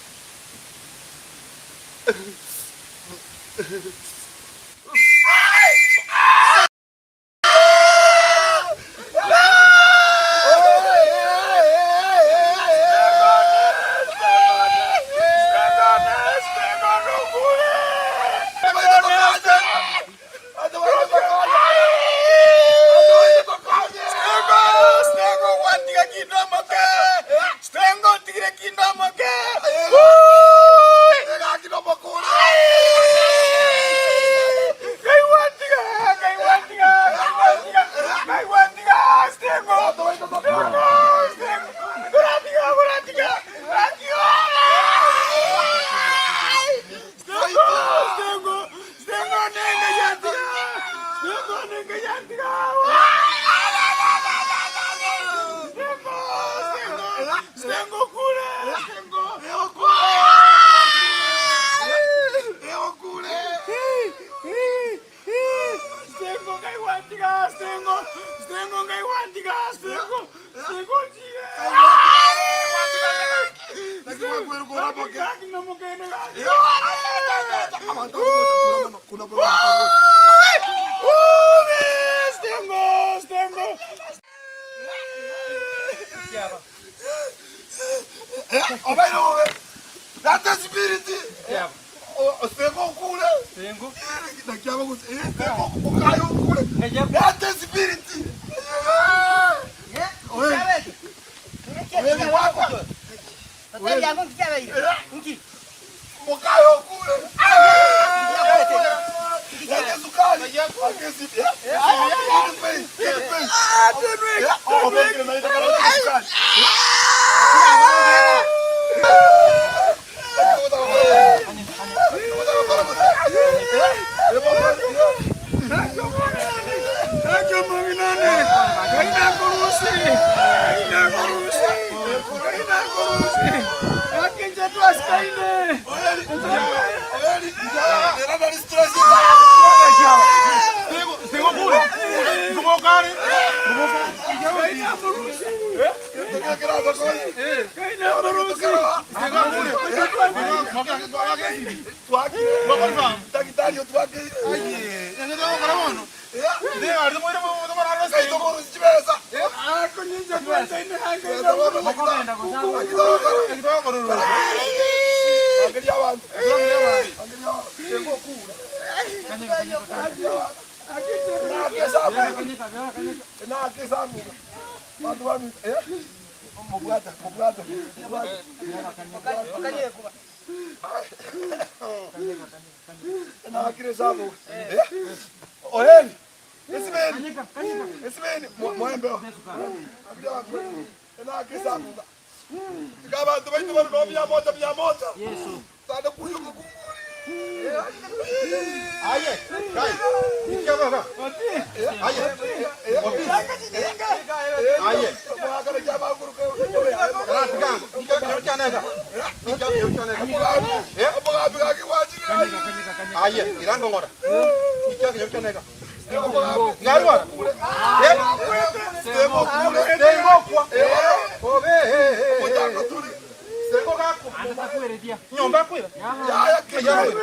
Nyomba akoira. Yaya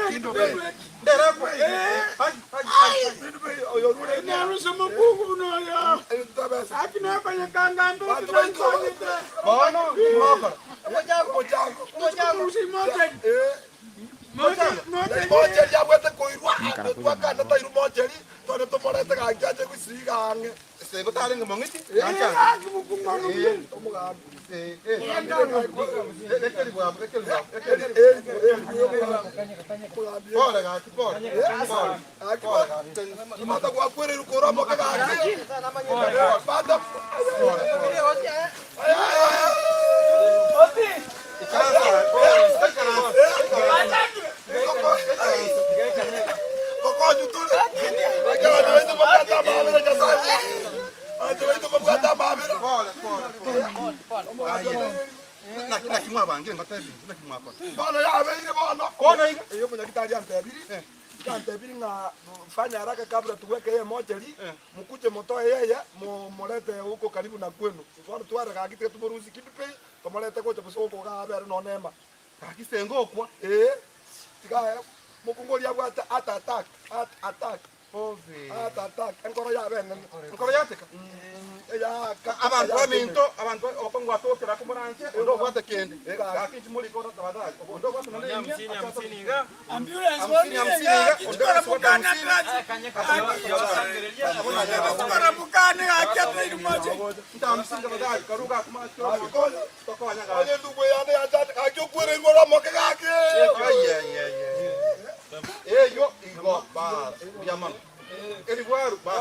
kindu be. Ndere akwa. Ai, ai, ai. Kindu be oyo rure. Naruse mukungu buno oyo. Aki nakonyekanga Bantu baito. Bono, mokora. Mochango. Tukurusi mochari. Eh. Mochari. Mocheri abwate koirwa. Twakana tairu mocheri. Tone tomorete gaki ache gusiga ang'e. Sengo tarenge mong'iti. Aki mukungu ono buya. Omugambi. Eh, eh. Lekeri bwabo, lekeri bwabo. Lekeri. Pole gaki, pole. Pole. Mata gwakwereru kora moke gaki. Mata. Kokonyu tore. Abantu baitu babwata amabera Nyasaye. Abantu baitu babwata amabera. Pole, pole, pole. Naki naki mwabangire ngotebi, naki mwakora. Bono yabeire bono. Bono iga. Eyo mwenyekiti antebiri. Antebiri ng'a fanya haraka kabla tuweke yeye mochari mukuje mutoe yeye mulete huko karibu na kwenu. Bono tware gaki tiga tumurusi kindu pe tumulete gocha bosongo gabere nonema. Gaki sengo okwa. Eh. Tiga mukungori abwate heart attack, heart attack, Ove. heart attack. Enkoro yabene. Nkoro yateka. Eyaka. Abantu baminto, abantu okongwatokera kumuranche, ondo obwate kende. Gaki nchimuri kora tabadai. Ondo obwate nane emia. Ambulance Hamsini, hamsini iga. Ondo Chikora obwate mukana hamsini. kazi. Chikora mukana gaki atairu mochari. Nta hamsini tabadai. Karuga kuma Konya. tokonya gaki. Onye ndugwe yane yachate gaki okwere ngoro moke gaki. Ay, ay, ay, ay. Eyo igo ba biamam. Erigwaru ba.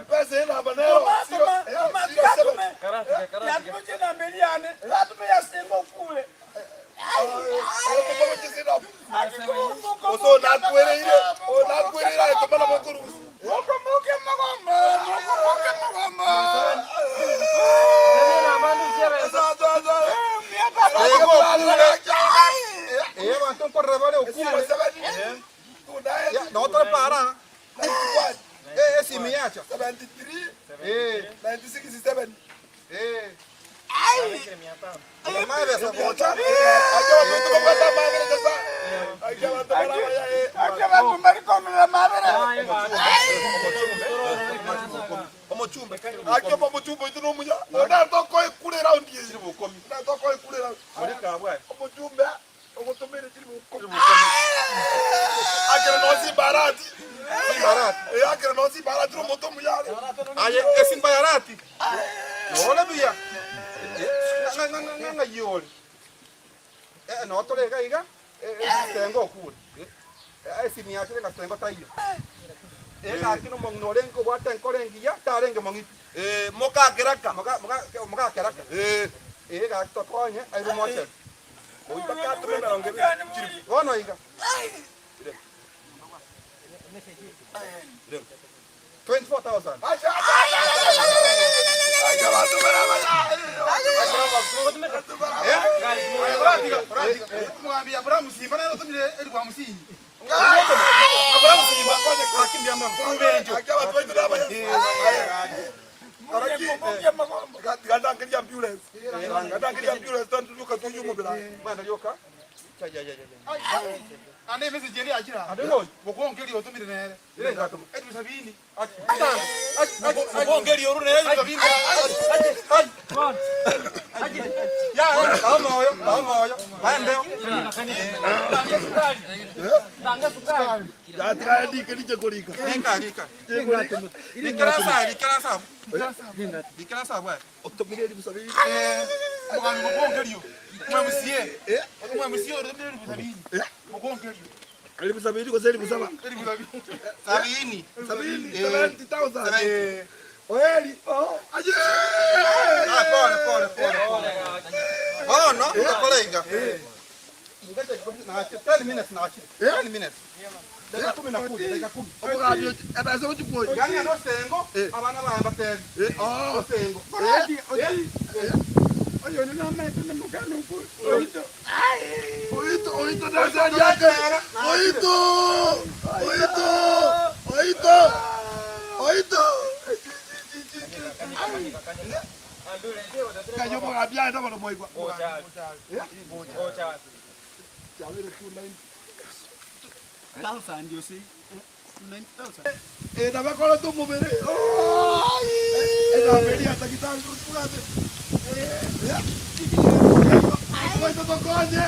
Mpesa inamba nero. Yatume namberi yane. Latume yasengo kule. Oso nakwereire, o nakwereire atomana mokurusi. Mukomuke magomba. Mukomuke magomba. Eh, abantu nkorera bale okure. Ya, no tore para. Eh, esimi yacha. 73 Eh, 96 7. eh. Ai. Mabesa bocha. Aki abantu barikomera mabere. Omochumbe. Akioma muchumba itu nomuya. Onatokoe kure round ye. Onatokoe kure round. Muri kabwa. Omuchumbe ogotomere chiri bukomi. Akere no si barati. Simbarati. Eh akere no si barati romoto muyare. Aye, esimbayarati. Yole biya. Nga nga nga nga yole. Eh, no tore ga iga. Eh, sengo okure. Eh, esimi yacha nga sengo tayo. Eh, gaki no mong'ina orenge obwate enkoro engiya tarenge mong'iti. Eh mokakeraka. Moka moka moka keraka. Eh Eh, gaki tokonye airu mocheri. oitakatumera ngebe. Bono iga. 24,000. Acha acha. Acha bantu Mwambia Abrahamu Simba naye otumire eri kwa musinyi. Tigatangeria ambulance. Tigatangeria ambulance tanduka tuyumubira. Mwana ryoka. Ya ya ya ya. Ande message eri achira. Ande ngoyi. Mukonge otumire nere. Ile ngatuma. Elfu sabini. Mukonge oru nere elfu sabini. Ai. Ya, kawo moyo, kawo moyo. Baendeo. Yatikaandike kurika. Rika rika. Rikara sa, rikara sa. Rikara sa bwa. Otumire elfu sabini. Eh, mugambi mukonge rio. Mwemusie. Mwemusie otumire elfu sabini. Mukonge rio. Elfu sabini kwa elfu saba. Elfu sabini. Sabini. Sabini. Eh. 70,000. Eh. Oeli. Oh. Aje. Ah, pole pole pole. Bono, ndakora iga. Ingacha 10 minutes na 10 minutes. Dakika kumi na kuja, dakika kumi. Omugambi ebesa ochikwoyi. Yani ano sengo, abana baye batebe. Oh. Sengo. Korati oti. Oyo ni namete ni mukana ukule. Oito. Oito, oito nasari yake. Oito. Oito. Oito. Oito. Ng'ai omogambi aye nabo nomoigwa. Eh? Chiabeire 290. Eh, nabakorete omobere. Enamba eria ya daktari tobwate. Eh, goika tokonye.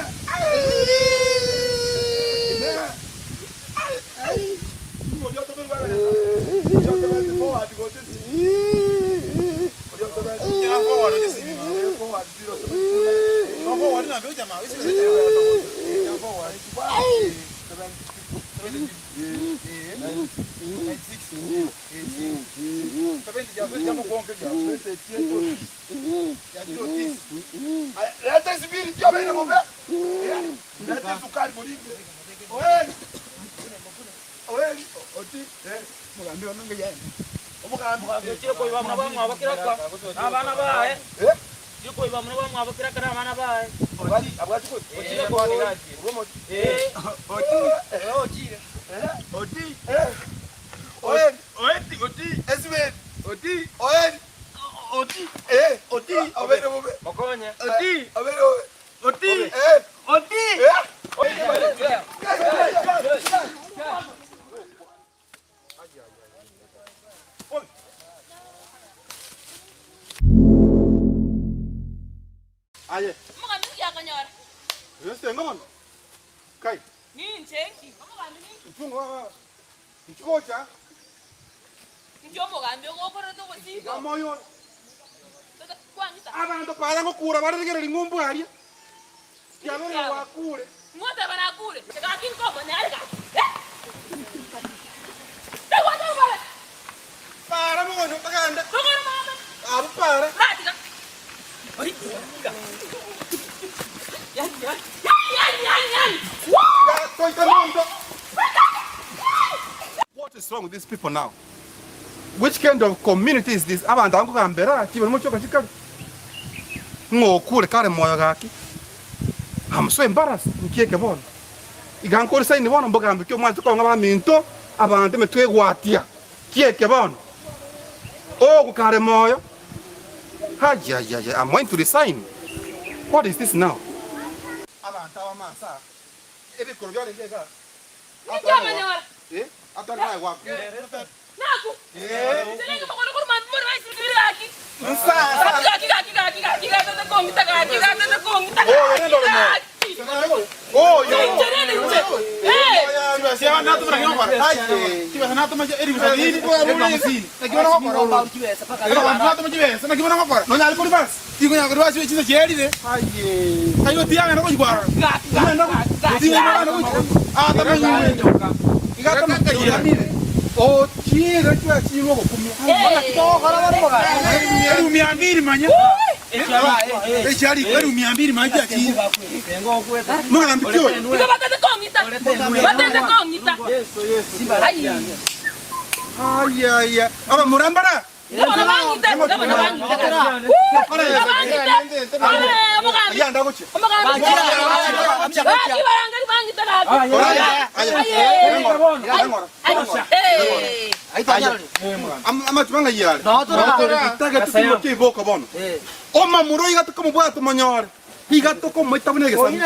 Leta esibiri chiabeire bobe. Leta esukari moringe. Oeri. Oeri. Oti. Omogambi ono ng'ai aye. Omogambi. Ochire koiba buna bamwabo kiraka na abana baye. Eh? Ochire koiba buna bamwabo kiraka na abana baye. Obwati abwati ko. Ochire koiba. Eh. Oti. Ochire. Oti. Oeri. Oeti oti. Esibiri. Oti. Oeri. Oti. Eh. Oti. Obeire bobe. Mokonye. Oti. Obeire bobe. Oti. Eh. Oti. Eh. Aye. Omogambi ninki akonyora? Esengo bono. Kai. Ninche nki? Omogambi ninki? Mfungo nchikocha. Inki omogambi ogokorete obosiko? Omoyo. Kwang'ita. Abanto para ngokura bare rigereria ng'umbu aria. Kiabere gwakure. Ng'oteba nakure. Gaki nkomonyare gaki. Eh! Tegwateba bare. Para mono bagende. Tokore mama. Abwo para. Ratiga. Oi. Yani yani yani yani yani. Toita monto. What is wrong with these people now? Which kind of community is this? Abanto aba nkogambera ki bari mochoka chikare? Ng'o okure kare moyo gaki? I'm so embarrassed. Nki eke bono? Iga nkore sign bono mbogambe ki omwancho kong'a baminto abanto emetwe egwatia. Ki eke bono? Ogo kare moyo. Ayayaya, I'm going to resign. What is this now? Abanto aba masa ebikoro biarenge iga. Ninki amanyora? Eh, atari naye gwakure. Naku. Eh. Inche ninki mokono korwa mambia more baisirikiri gaki. Nsa. Gaki gaki gaki gaki gaki gaki kong'ita gaki gaki kong'ita Oh, gaki nendo mo. gaki. Oh, yo. Ninche rende inche. Eh. Gaki gaki gaki. Igo batete kong'ita. Batete kong'ita. Ai. Abamurambara Igo bono bang'ite. Igo bono bang'ite. Igo bang'ite. Eh, omogambi. yanda gochia Omogambi. Gaki barangeri bang'ite gaki. Aye. Ai. Eh. amachuma ng'ai are tagete iboko bono omamuro iga tokomobwata omonyore iga tokomoita buna egesami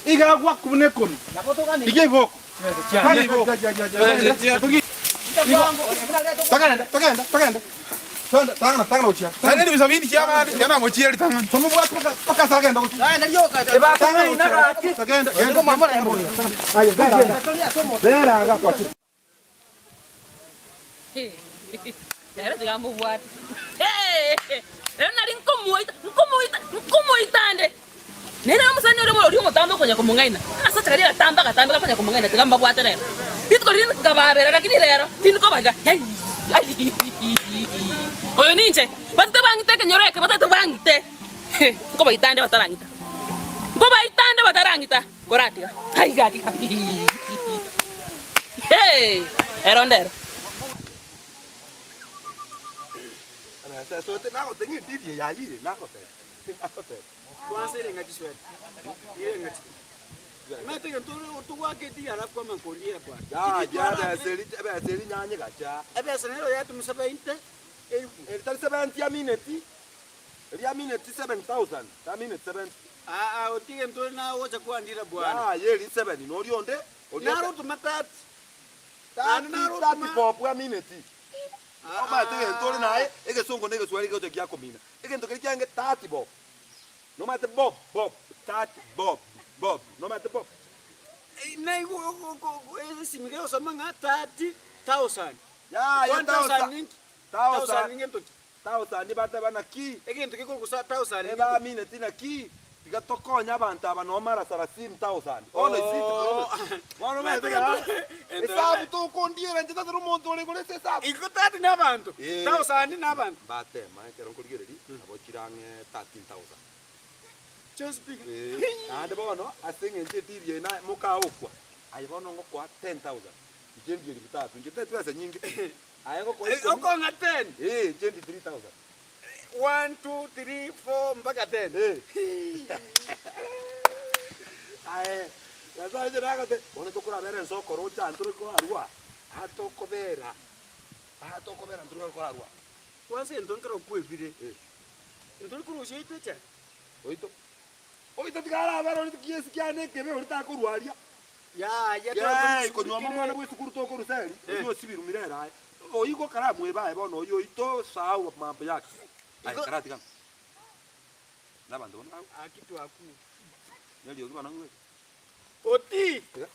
iga agwaku buna ekomi iga iboko Kare iboko togenda togenda togenda togenda tangana tangana gochia tomobwate mpaka ase agenda gochia togenda genda aye bera bera kwa Rero tiga mobwate. Rero nari nkomoita, nkomoita, nkomoita ande. Nere omosani ore oria omotambe okonya komong'aina. Agasacha karia agatambe agatambe gakonya komong'aina tiga mbabwate rero. Rituko riria nkababera lakini rero tindi kobaga. Ai, ai, Oyo ninche. Batete bang'ite ekenyoro eke batete bang'ite. Nkobaita ande batarang'ita. Nkobaita ande batarang'ita. Koratiga. Ai gaki. Hey, ero ndero. Ebesa nero yatumisabainte Tari seventy amineti. Eria mineti 7000, tamineti 70. Aa, otige ntore naye ogocha kwandira bwana. Yaya eri 7 noria onde, oria Naro otoma 30. Naende naro 30 otoma. bob amineti. Omanyete egento ore naye, egesongo na egeswahili gegocha giakomina. Egento keria kiange 30 bob. Nomanyete bob, bob, 30 bob, bob, nomanyete bob? Naigwe esimi gegosoma ng'a 30,000. Yaya 1000 thousand, ninki? 1000 thousand, ngento ki? thousand bateba naki? Egento gekorokwa sa 1000 ngento ki? Ebamineti naki? Tiga tokonye abanto aba noo mara sarasini thousand. Bono isi Oh. bono omanyete ng'a esabu tokondiera inche tari omonto ore igoro ase esabu. Igo 30 nabanto, Eh. 1000 nabanto. Mbatema ekero nkorigereria nabo chire ang'e 13,000. Chionsi pi. Eh, naende bono ase eng'encho etiri eye na mokaokwa, aye bono ngokoa 10,000, inche ndie elfu tatu, inche tari chibesa nyinge, aye ngokoa ikomi, Okong'a 10. eh, inche ndie 3,000. 1, 2, 3, 4 mpaka 10. Eh. Aye, Nyasaye inche nagote, bono tokorabera ense okorocha ntore korarua, aa tokobera, aa tokobera ntore korarua. Kwanza ento nkero okwebire, Eh. ntori korusia oito echara. Oito, oito tiga arabere ore kiesi kiane ekebe ore takorwa aria. Yaya Yee, konywa omwana bwe esukuru tokorusa eri, oyio osibiru mirere aye. Oyio gokaramweba aye bono oyio oito sahau mambo yake. Aye karatiga ng'a. Na abanto bono bago. Aki twakure. Neriogi bono ng'we. Oti. Eh.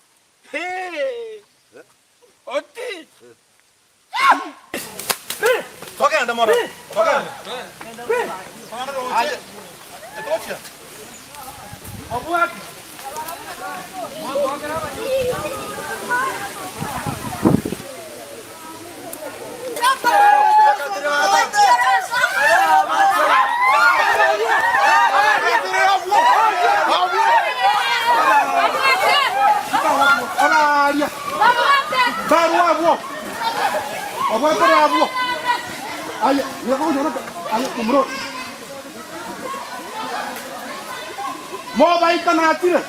Hee. Eh. Oti. Togende mono, togende. Togende roche. Etochia. Obwate. Barwa abwo. Obwatore abwo. Aye, aye, momura. Mobaita natire.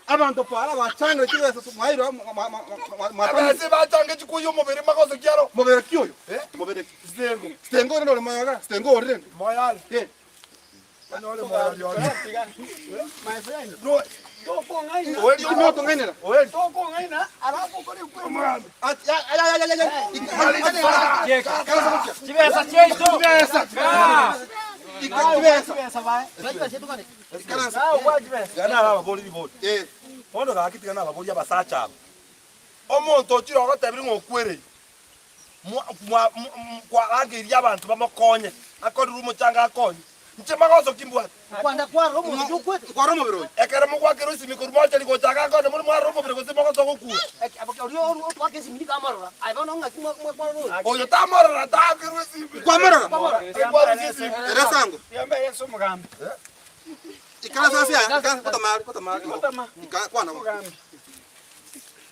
Abanto para bachangire chibesa mwairwa Abase bachange chikuya omobere magoso kiaro. mobere ki oyo mobere ki Stengo. stengo rende ore moyoga stengo ore rende Moyale. Eh. Onyore moyale ore. My friend. No. Tokong'aina. Oeri Eki mokong'ainera Oeri. Tokong'aina alafu okore kwe. Omogambi. Chibesa chiaito. Chibesa. Chibesa. Chibesa. Chibesa bae. Tiga nababori ribori. Bono gaki tiga nababori abasacha aba. Omonto ochire ogotebire ng'a okwereire, mwa- mwa- m- kwarangeirie abanto bamokonye, akorire omochanga akonye. Inche magoso ki mbwate? Kwanda kwarora omonto oyio okwete. Kwarora omobere oyo. Ekero mogwakera esimi korwa mochari gocha iga akonye more mwarora omobere gose mogoso gokura. Oria otwaka esimi nigo amorora. Aye bono ng'aki mwarora oyo? Oyo tamorora taakerwe esimi. Kwamorora? Ekwarusia esimi. Ere sango. Yamba Yesu omogambi. Ikaransa ase aya, ikaransa, gotama, gotama, Gotama. Ika, kwana. Omogambi.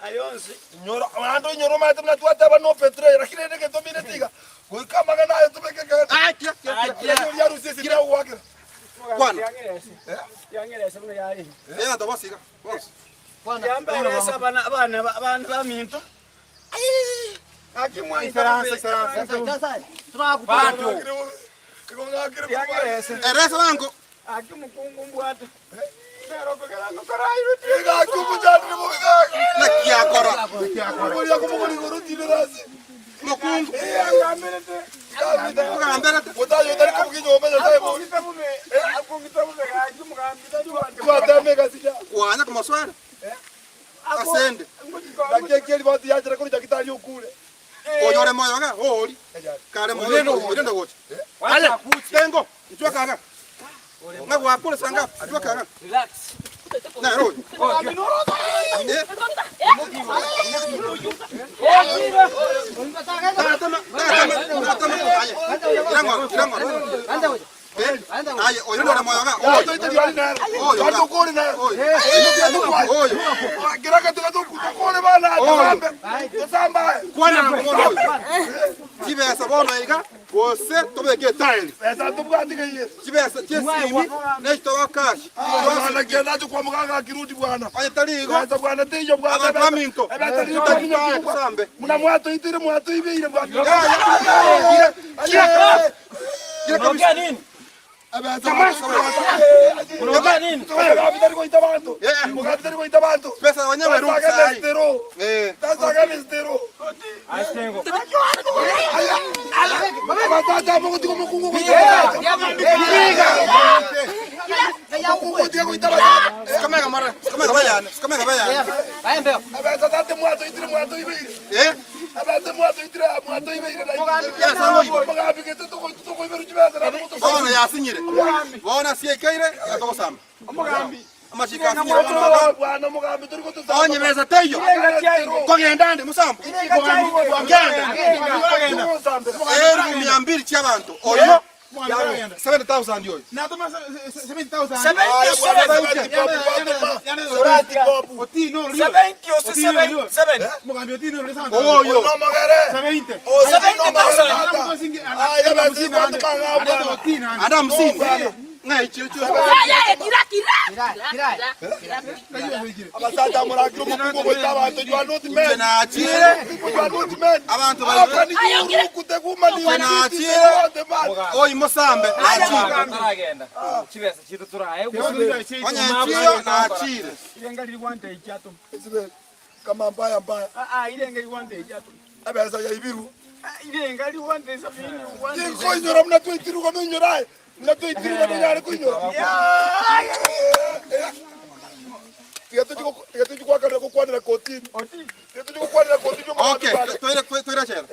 Ayonsi. Inyora, naende oinyore omanyete buna twateba no betray, lakini rende egento omineti iga, goika amang'ana aye tobeke kando. Ah, kira, kira, kira. Lakini oria arusie esimi agogoakera. Kwana. Yangerese buna yarenge. Eh, abanto bonsi iga, bonsi. Yamba Yesu abana abana abana baminto. Aki mwansa. Ikaransa, ikaransa. Bantu. Eresa bango. Naki akora? Mokungu. Ogamberete. Kwanya komoswera. Asende. Oyore moyo iga oori. Kare moyo oirende gocha. Aya, tengo, inchwe kaga. Ng'a gwakure sanga, inchwe kaga. Nere oyo. Eh. Tatama, tatama, tatama. Aye. Irang'o, irang'o. Eh, aye, oyo nore moyo iga, oyo. Oyo iga. Oyo. Kwana na bono oyo. Chibesa bono iga gose tobeke etaeri. Chibesa chiesimi nechitoba cash. Onye tari igo abanto baminto tari tosambe. Yaya, kira kabisa. Pesa wenyewe ruhusa hai. Eh. Sikamega mara, sikamega bayane, sikamega bayane. Eh? Bono yasinyire. Bono asiekeire atogosamba. Amachiko asinyire bono iga. Onye besa teiyo. Kogenda ande musambo. Genda. Elfu mia mbili chiabanto. Oyo 70,000 oyo. Oyo. Anda hamsini. Ng'a ichio chio. Inche nachire abanto baito inche nachire oyi mosambe nachire onye nchiyo nachire Okay, toire toire chera.